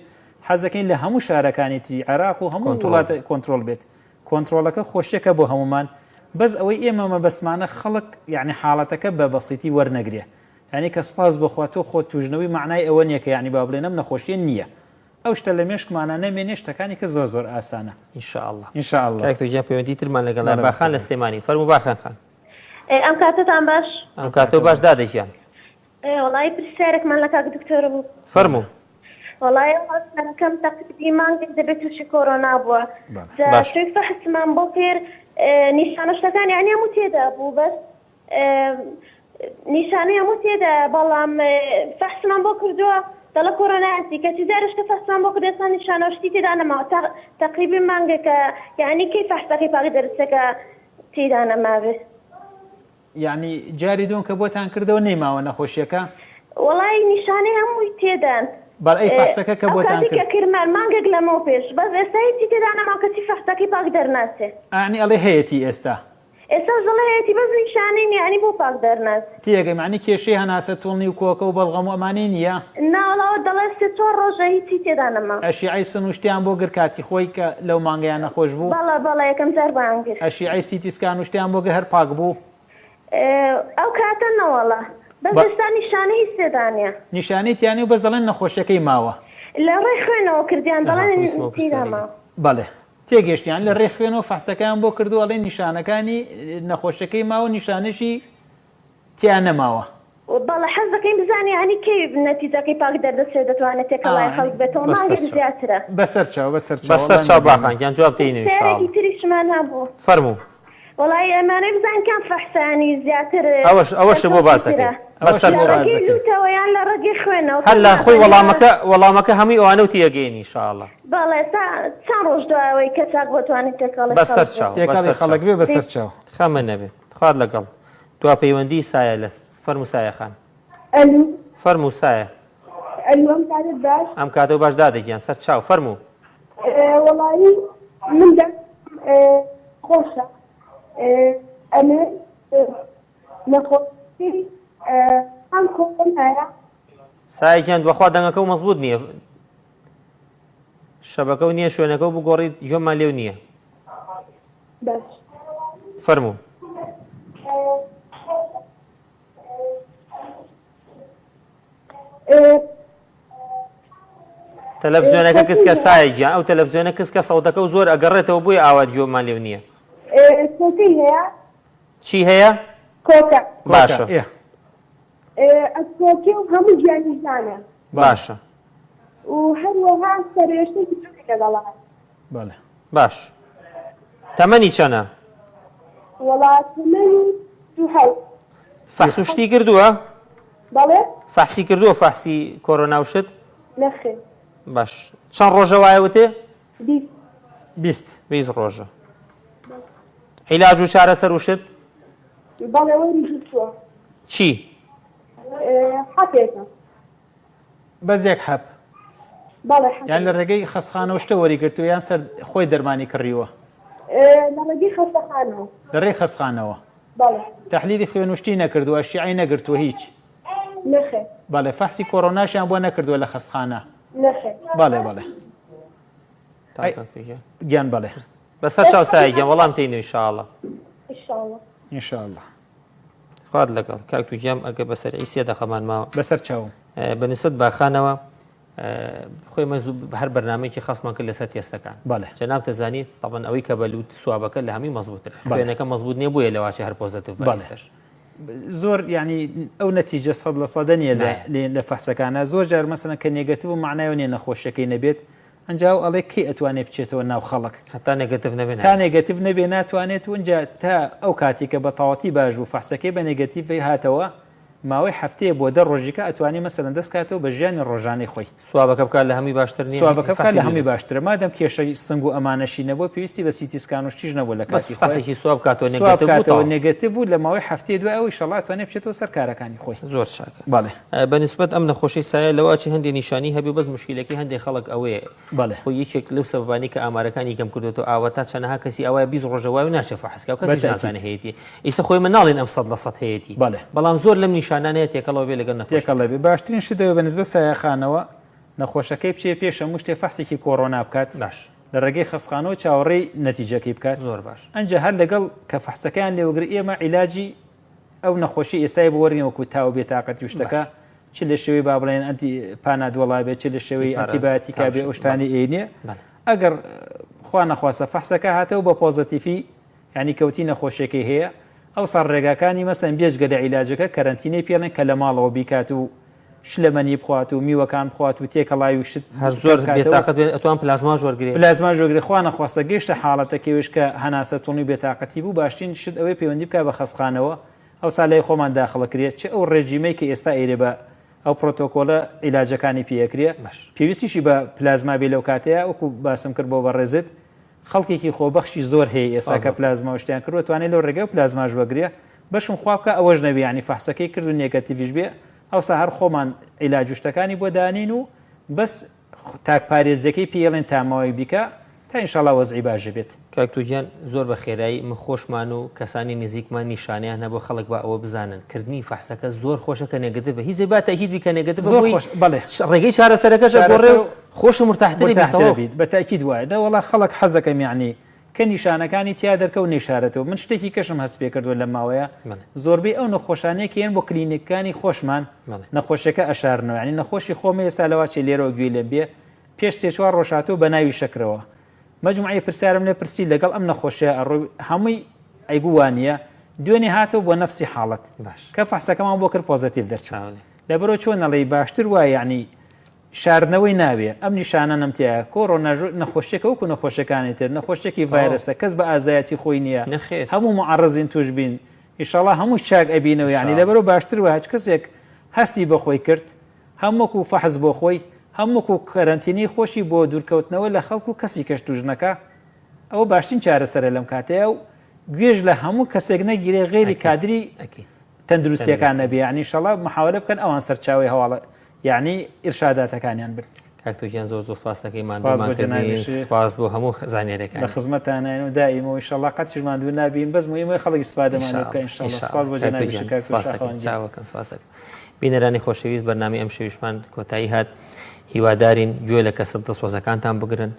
حەز دەکەین لە هەموو شارەکانی تری عێراق و هەموو کۆنتڕۆڵ وڵاتە بێت. کۆنترۆڵ بێت کۆنترۆڵەکە خۆشیەکە بۆ هەموومان بەس ئەوەی ئێمە مەبەستمانە خەڵک یانی حاڵەتەکە بە بەسیتی وەرنەگرێ یانی کە سوپاس بۆ خوا تۆ خۆت توژنەوەی مەعنای ئەوە نییە کە یانی با بڵێن ئەم نەخۆشیە نییە ئەو شتە لە مێشکمانا نەمێنێ شتەکانی کە زۆر زۆر ئاسانە. ان شاء اللە. ان شاء اللە. کاک تۆ گیان پەیوەندی ترمان لەگەڵە بەڵێ باخان لە بەخێربێی. سلێمانی فەرموو باخان خان. ئێ ئەم کاتەتان باش. ئەم کاتەو باش دادە گیان. ئێ وەڵایی پرسیارێکمان لە کاک دکتۆر بوو. فەرموو. وەڵایی ئەو هاوسەرەکەم تەقریبی مانگێک دەبێت تووشی کۆرۆنا بووە بەڵێ. جا باش. چووی فەحسمان بۆ کرد نیشانە شتەکانی یانی هەموو تێدا بوو بەس نیشانەی هەموو تێدایە بەڵام فەحسمان بۆ کردووە دەڵێ کۆرۆنایەتی کەچی جارێ شتە فەحسمان بۆ کردووە ئێستا نیشانە و شتی تێدا نەماوە تا تەقریبی مانگێکە یانی کەی فەحسەکەی پاک دەرچێ کە تێدا نەمابێ. یانی جاری دووەم کە بۆتان کردەوە نەیماوە نەخۆشیەکە؟ وەڵایی نیشانەی هەمووی تێدان. بەڵێ ئەی فەحسەکە کە ئەو بۆتان کاتەی کە کرد؟ کردمان مانگێک لەمەو پێش بەس ئێستا هیچی تێدا نەماوە کەچی فەحسەکەی پاک دەرناچێ. ئەعنی ئەڵێ هەیەتی ئێستا؟ ئێستاش دەڵێ هەیەتی بەس نیشانەی نیە یانی بۆ پاک دەرناچ. تێگەیم یانی کێشەی هەناسە توڵنی و کۆکە و بەڵغەم و ئەمانەی نیە؟ نا وەڵا ئەوە دەڵێ سێ چوار ڕۆژە هیچی تێدا نەما. ئەشیعەی سن و شتیان بۆ گر کاتی خۆی کە لەو مانگەیا نەخۆش بوو؟ بەڵێ بەڵێ یەکەم جار بۆیان گر. ئەشیعەی CT scan و شتیان بۆ گر هەر پاک بوو؟ ئەو کاتە نەوەڵا بەس بە. ئێستا نیشانەی هیچ تێدا نیە. نیشانەی تیا نیە و بەس دەڵێن نەخۆشیەکەی ماوە. لە ڕێی خوێنەوە کردیان ئەها دەڵێن ویستم ئەو تیدا پرسیارەی ماوە. بەڵێ تێگەشتیان لە ڕێی خوێنەوە فەحسەکەیان بۆ کردووە ئەڵێن نیشانەکانی نەخۆشەکەی ماوە نیشانەشی تیا نەماوە. بەڵێ حەز دەکەین بزانین یانی کەی نەتیجەکەی پاک دەردەچێت دەتوانێت تێکەڵای خەڵک بێتەوە مانگێک زیاترە. بەسەر چاو بەسەر چاو بەسەر چاو باخان گیان جواب دەینەوە ان شاء پرسیارێکی اللە. تریشمان هەبوو. فەرموو. وەڵایی ئەمانەوێ بزانین کام فەحسە یانی زیاتر ئەوەش ئەوەشە بۆ باسەکەی سەرکەوتووترە بەسەر لە چاو. ڕێگەی لوتەوە یان لە ڕێگەی خوێنەوە هەر کام لە خۆی نازانین وەڵامەکە وەڵامەکە هەمووی ئەوانە و تێگەیەنی ان شاء اللە. بەڵێ تا چەند ڕۆژ دوای ئەوەی کە چاک بۆ توانێت تێکەڵی بەسەر خەڵک بێت. چاو تێکەڵی بەسەر چاو. خەڵک بێ بەسەر چاو. خەمت نەبێ خوات لەگەڵ. دوا پەیوەندی سایە لە فەرموو سایە خان. ئەلو. فەرموو سایە. ئەلو ئەم کاتەت باش. ئەم کاتەو باش دادە گیان سەر چاو فەرموو. وەڵایی من دەنگم خۆشە ئەمن نەخۆشی ئەم کۆرۆنایە. سایە گیان بەخوا دەنگەکەو مەزبوت نییە شەبەکەو نییە شوێنەکەو بگۆڕیت گوێمان لێو نییە. باش. فەرموو. تەلەفزیۆنەکە کسکە سایە گیان ئەو تەلەفزیۆنە کسکە سەوتەکە و زۆر ئەگەڕێتەوە بۆیە ئاوات گوێمان لێو نییە. کۆکەی هەیە؟ چی هەیە؟ کۆکە. باشە. کۆکەی و هەموو گیانی ژانە. باشە. و هەروەها سەرێشەی زۆری لەگەڵە. بەڵێ. باش. تەمەنی چەنە؟ وەڵا تەمەنی 27. فەحس و شتی کردووە؟ بەڵێ. فەحسی کردووە فەحسی کۆرۆنا و شت؟ نەخێر. باش. چەند ڕۆژە وایە وتێ؟ 20. 20. 20 ڕۆژە. عیلاج و چارەسەر و شت؟ بەڵێ وەری گرتووە. چی؟ حەپێکە. بەس یەک حەپ؟ بەڵێ حەپێک. یان لە ڕێگەی خەستخانەوە شتە وەری گرتووە یان سەر خۆی دەرمانی کڕیوە؟ لە ڕێگەی خەستەخانەوە. لە ڕێی خەستخانەوە. بەڵێ. تەحلیلی خوێن و شتی نەکردووە، ئەشیعەی نەگرتووە هیچ؟ نەخێر. بەڵێ فەحسی کۆرۆناشیان بۆ نەکردووە لە خەستخانە؟ نەخێر. بەڵێ بەڵێ. گیان بەڵێ. بەسەر چاو سایە گیان وەڵام تێینەوە ان شاء اللە. ان شاء اللە. ان شاء اللە. خوات لەگەڵ کاک توجیام ئەگە بەسەرعی سێ دەقەمان ماوە. بەسەر چاوم. بە نسبەت باخانەوە خۆی مە هەر بەرنمەیەکی خاصمان کرد لەسەر تێستەکان بەڵێ جەناب دەزانیت تەبەن ئەوەی کە بە لوت swab ەکە لە هەمووی مەزبووترە خوێنەکە مەزبووت نییە بۆیە لەواچێ هەر positive بەڵێ زۆر یعنی ئەو نەتیجە سەد لە سەدە نییە لە فەحسەکانە زۆر جار مەسەلەن کە negative و معنایەوە نیە نەخۆشیەکەی نەبێت ئەنجا ئەو ئەڵێ کەی ئەتوانێ بچێتەوە ناو خەڵک هەتا negative نەبێ تا negative نەبێ ناتوانێت و ئینجا تا ئەو کاتی کە بە تەواوەتی باش بوو فەحسەکەی بە negative هاتەوە. ماوەی هەفتەیە بۆ دە ڕۆژیکە ئەتوانێ مەسەلەن دەست کاتەوە بە ژیانی ڕۆژانەی خۆی. swab ەکە بکات لە هەمووی باشتر نیە؟ swab ەکە بکات فەحسی لە هەمووی دوو. باشترە مادەم کێشەی سنگ و ئەمانەشی نەبووە پێویستی بە CT scan و شتیش نەبووە لە بەس کاتی خۆی فەحسێکی swab بکاتەوە swab negative بوو بکاتەوە تەواو. negative بوو لە ماوەی هەفتەیە دوای ئەوە ئیشەڵا ئەتوانێ بچێتەوە سەر کارەکانی خۆی. زۆر چاکە. بەڵێ. بە نیسبەت ئەم نەخۆشی سایە لەوە ئەچێ هەندێ نیشانی هەبێ بەس موشکیلەکەی هەندێ خەڵک ئەوەیە بەڵێ. خۆی یەکێک لەو سەبەبانەی کە ئامارەکانی کەم کردۆتەوە ئاوەتا چەنەها کەسی ئاوایە 20 ڕۆژە وایە و ناچێ فەحس کا و کەسیش بەتەئکید. نازانێ هەیەتی ئیستا خۆی ئێمە ناڵێین ئەم 100% هەیەتی بەڵێ. بەڵام زۆر لەم نیشانانەیە تێکەڵەوە بێ لەگەڵ نەخۆشەکە. تێکەڵ ئەبێ باشترین شت ئەوەیە بە نسبەت سایەخانەوە نەخۆشەکەی بچێ پێش هەموو شتێ فەحسێکی کۆڕۆنا بکات باش. لە ڕێگەی خەستخانەوە چاوەڕێی نەتیجەکەی بکات زۆر باش. ئەنجا هەر لەگەڵ کە فەحسەکەیان لێوەگرت ئێمە عیلاجی ئەو نەخۆشی ئێستای بۆ وەرگین وەکو تا و بێتاقەتی و شتەکە باش. چ لە شێوەی با بڵێن ئەنتی پانادۆڵا بێت چ لە شێوەی پارە ئەنتیبایۆتیکا بێ تاوشت ئەو بەڵێ شتانەی ئەینێ بەڵێ. ئەگەر خوا نەخواستە فەحسەکە هاتەوە بە پۆزەتیفی یانی کەوتی نەخۆشیەکەی هەیە ئەوسا ڕێگاکانی مەسەن بێجگە لە عیلاجەکە کەرەنتینەی پێڵێن کە لە ماڵەوە بیکات و شلەمەنی بخوات و میوەکان بخوات و تێکەڵاوی و شت هەر زۆر کەم بکاتەوە. بێتاقەت بێت ئەتوان پلازماش وەرگرێ. پلازماش وەرگرێ خوا نەخواستە گەیشتە حاڵەتەکەیش کە هەناسە توڵی و بێتاقەتی بوو باشترین شت ئەوەیە پەیوەندی بکات بە خەستخانەوە ئەوسا لای خۆمان داخڵەکرێ چ ئەو ڕێجیمەی کە ئێستا ئەیرێ بە ئەو پرۆتۆکۆلە عیلاجەکانی پێ ئەکرێ باش. پێویستیشی بە پلازما بێ لەو کاتەیا وەکو باسم کرد بۆ بەڕێزت خەڵکێکی خۆبەخشی زۆر هەیە ئێستا سپاس کە بۆ. پلازما و شتیان کردوە توانێ لەو ڕێگەیەوە پلازماش وەگرێ بەشکم خوا بکا ئەوەش نەبێ یانی فەحسەکەی کرد و negative یش بێ ئەوسا هەر خۆمان عیلاج و شتەکانی بۆ دانێین و بەس تاک پارێزیەکەی پێی ئەڵێن تا ماوەیەک بیکا تا ئینشاڵا وەزعی باش ئەبێت. کاک توجیان زۆر بە خێرایی من خۆشمان و کەسانی نزیکمان نیشانەیان هەبوو خەڵک با ئەوە بزانن کردنی فەحسەکە زۆر خۆشە کە negative ە هیچ با تەئکید بی کە negative ە زۆر بۆی خۆش بەڵێ ڕێگەی چارەسەرەکەش ئەگۆڕێ چارەسەر و و خۆش و مورتاحتری بی مورتاحترە تەواو. بیت بە تەئکید وایە نەوەڵا خەڵک حەزەکەم یەعنی کە نیشانەکانی تیا دەرکەوت نەیشارێتەوە من شتێکی کەشم هەست پێکردوە لەم ماوەیە بەڵێ. زۆربەی ئەو نەخۆشانەی کە یەن بۆ کلینیکەکانی خۆشمان بەڵێ. نەخۆشیەکە ئەشارنەوە یانی نەخۆشی خۆم ئێستا لەواچێ لێرەوە گوێی لێم بێ پێش سێ چوار ڕۆژ هاتووە بە ناوی شەکرەوە مەجموعەی پرسیارم لێ پرسی لەگەڵ ئەم نەخۆشیە ئەڕۆی هەمووی ئەیگو وانیە دوێنێ هاتەوە بۆ نەفسی حاڵەت باش. کە فەحسەکەمان بۆ کرد positive دەرچوو چاو لێ. لەبەرئەوە چۆن ئەڵێی باشتر وایە یانی شاردنەوەی ناوێ ئەم نیشانانەم تیایە کۆرۆنا نەخۆشیەکە وەکو نەخۆشیەکانی تر نەخۆشیەکی ڤایرەسە کەس بە ئازایەتی خۆی نییە نەخێر. هەموو معەڕەزین توش بین ئیشەڵا هەموو چاک ئەبینەوە یانی ئیشاڵا. لەبەرئەوە باشتر وایە هەچ کەسێک هەستی بە خۆی کرد هەم وەکو فەحس بۆ خۆی هەم وەکو کەرەنتینەی خۆشی بۆ دوورکەوتنەوە لە خەڵک و کەسی کەش توش نەکا ئەوە باشترین چارەسەرە لەم کاتەیا و گوێش لە هەموو کەسێک نەگیرێ غەیری ئەکید کادری ئەکید تەندروستیەکان تەندروستی. نەبێ یانی ئیشەڵا محاوەلە بکەن ئەوان سەرچاوەی هەواڵە یەعنی ئیرشاداتەکانیان بن. کاک تۆ گیان زۆر زۆر سپاس دەکەین سپاس ماندوومان بۆ کردین جەنابیشی. سپاس بۆ هەموو لە زانیاریەکانی. خزمەتتاناین و دائیمە و ئیشەڵا قەتیش ماندوو نابین بەس موهیمە خەڵک ئیستفادەمان لێ بکا ئینشاءاللە ئینشەڵا ئینشاءاللە سپاس بۆ کاک تۆ جەنابیشی گیان کاک تۆ سپاس دەکەین شاخەوان گیان. چاوەکەم سپاس دەکەم. بینەرانی خۆشەویست بەرنامەی ئەمشەویشمان کۆتایی هات هیوادارین گوێ لە کەسە دڵسۆزەکانتان بگرن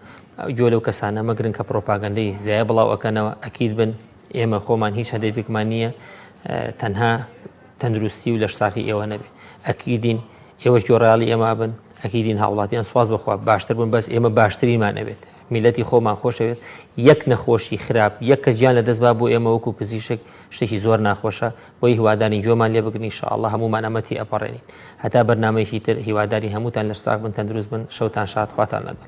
گوێ لەو کەسانە مەگرن کە پرۆپاگەندەی زایە بڵاو ئەکەنەوە ئەکید بن ئێمە خۆمان هیچ هەدەفێکمان نییە تەنها تەندروستی و لەشساغی ئێوە نەبێ ئەکیدین ئێوەش گوێڕایەڵی ئێمە ئەبن ئەکیدین هاوڵاتیان سوپاس بەخوا باشتر بوون بەس ئێمە باشترینمان ئەوێت میلەتی خۆمان خۆشەوێت یەک نەخۆشی خراپ یەک کەس گیان لەدەست با بۆ ئێمە وەکو پزیشک شتێکی زۆر ناخۆشە بۆی هیوادارین گوێمان لێ بگرن ان شاء الله هەموومان ئەمە تی ئەپەڕێنین هەتا بەرنامەیەکی تر هیوادارین هەمووتان لەش ساغ بن تەندروست بن شەوتان شاد خواتان لەگەڵ.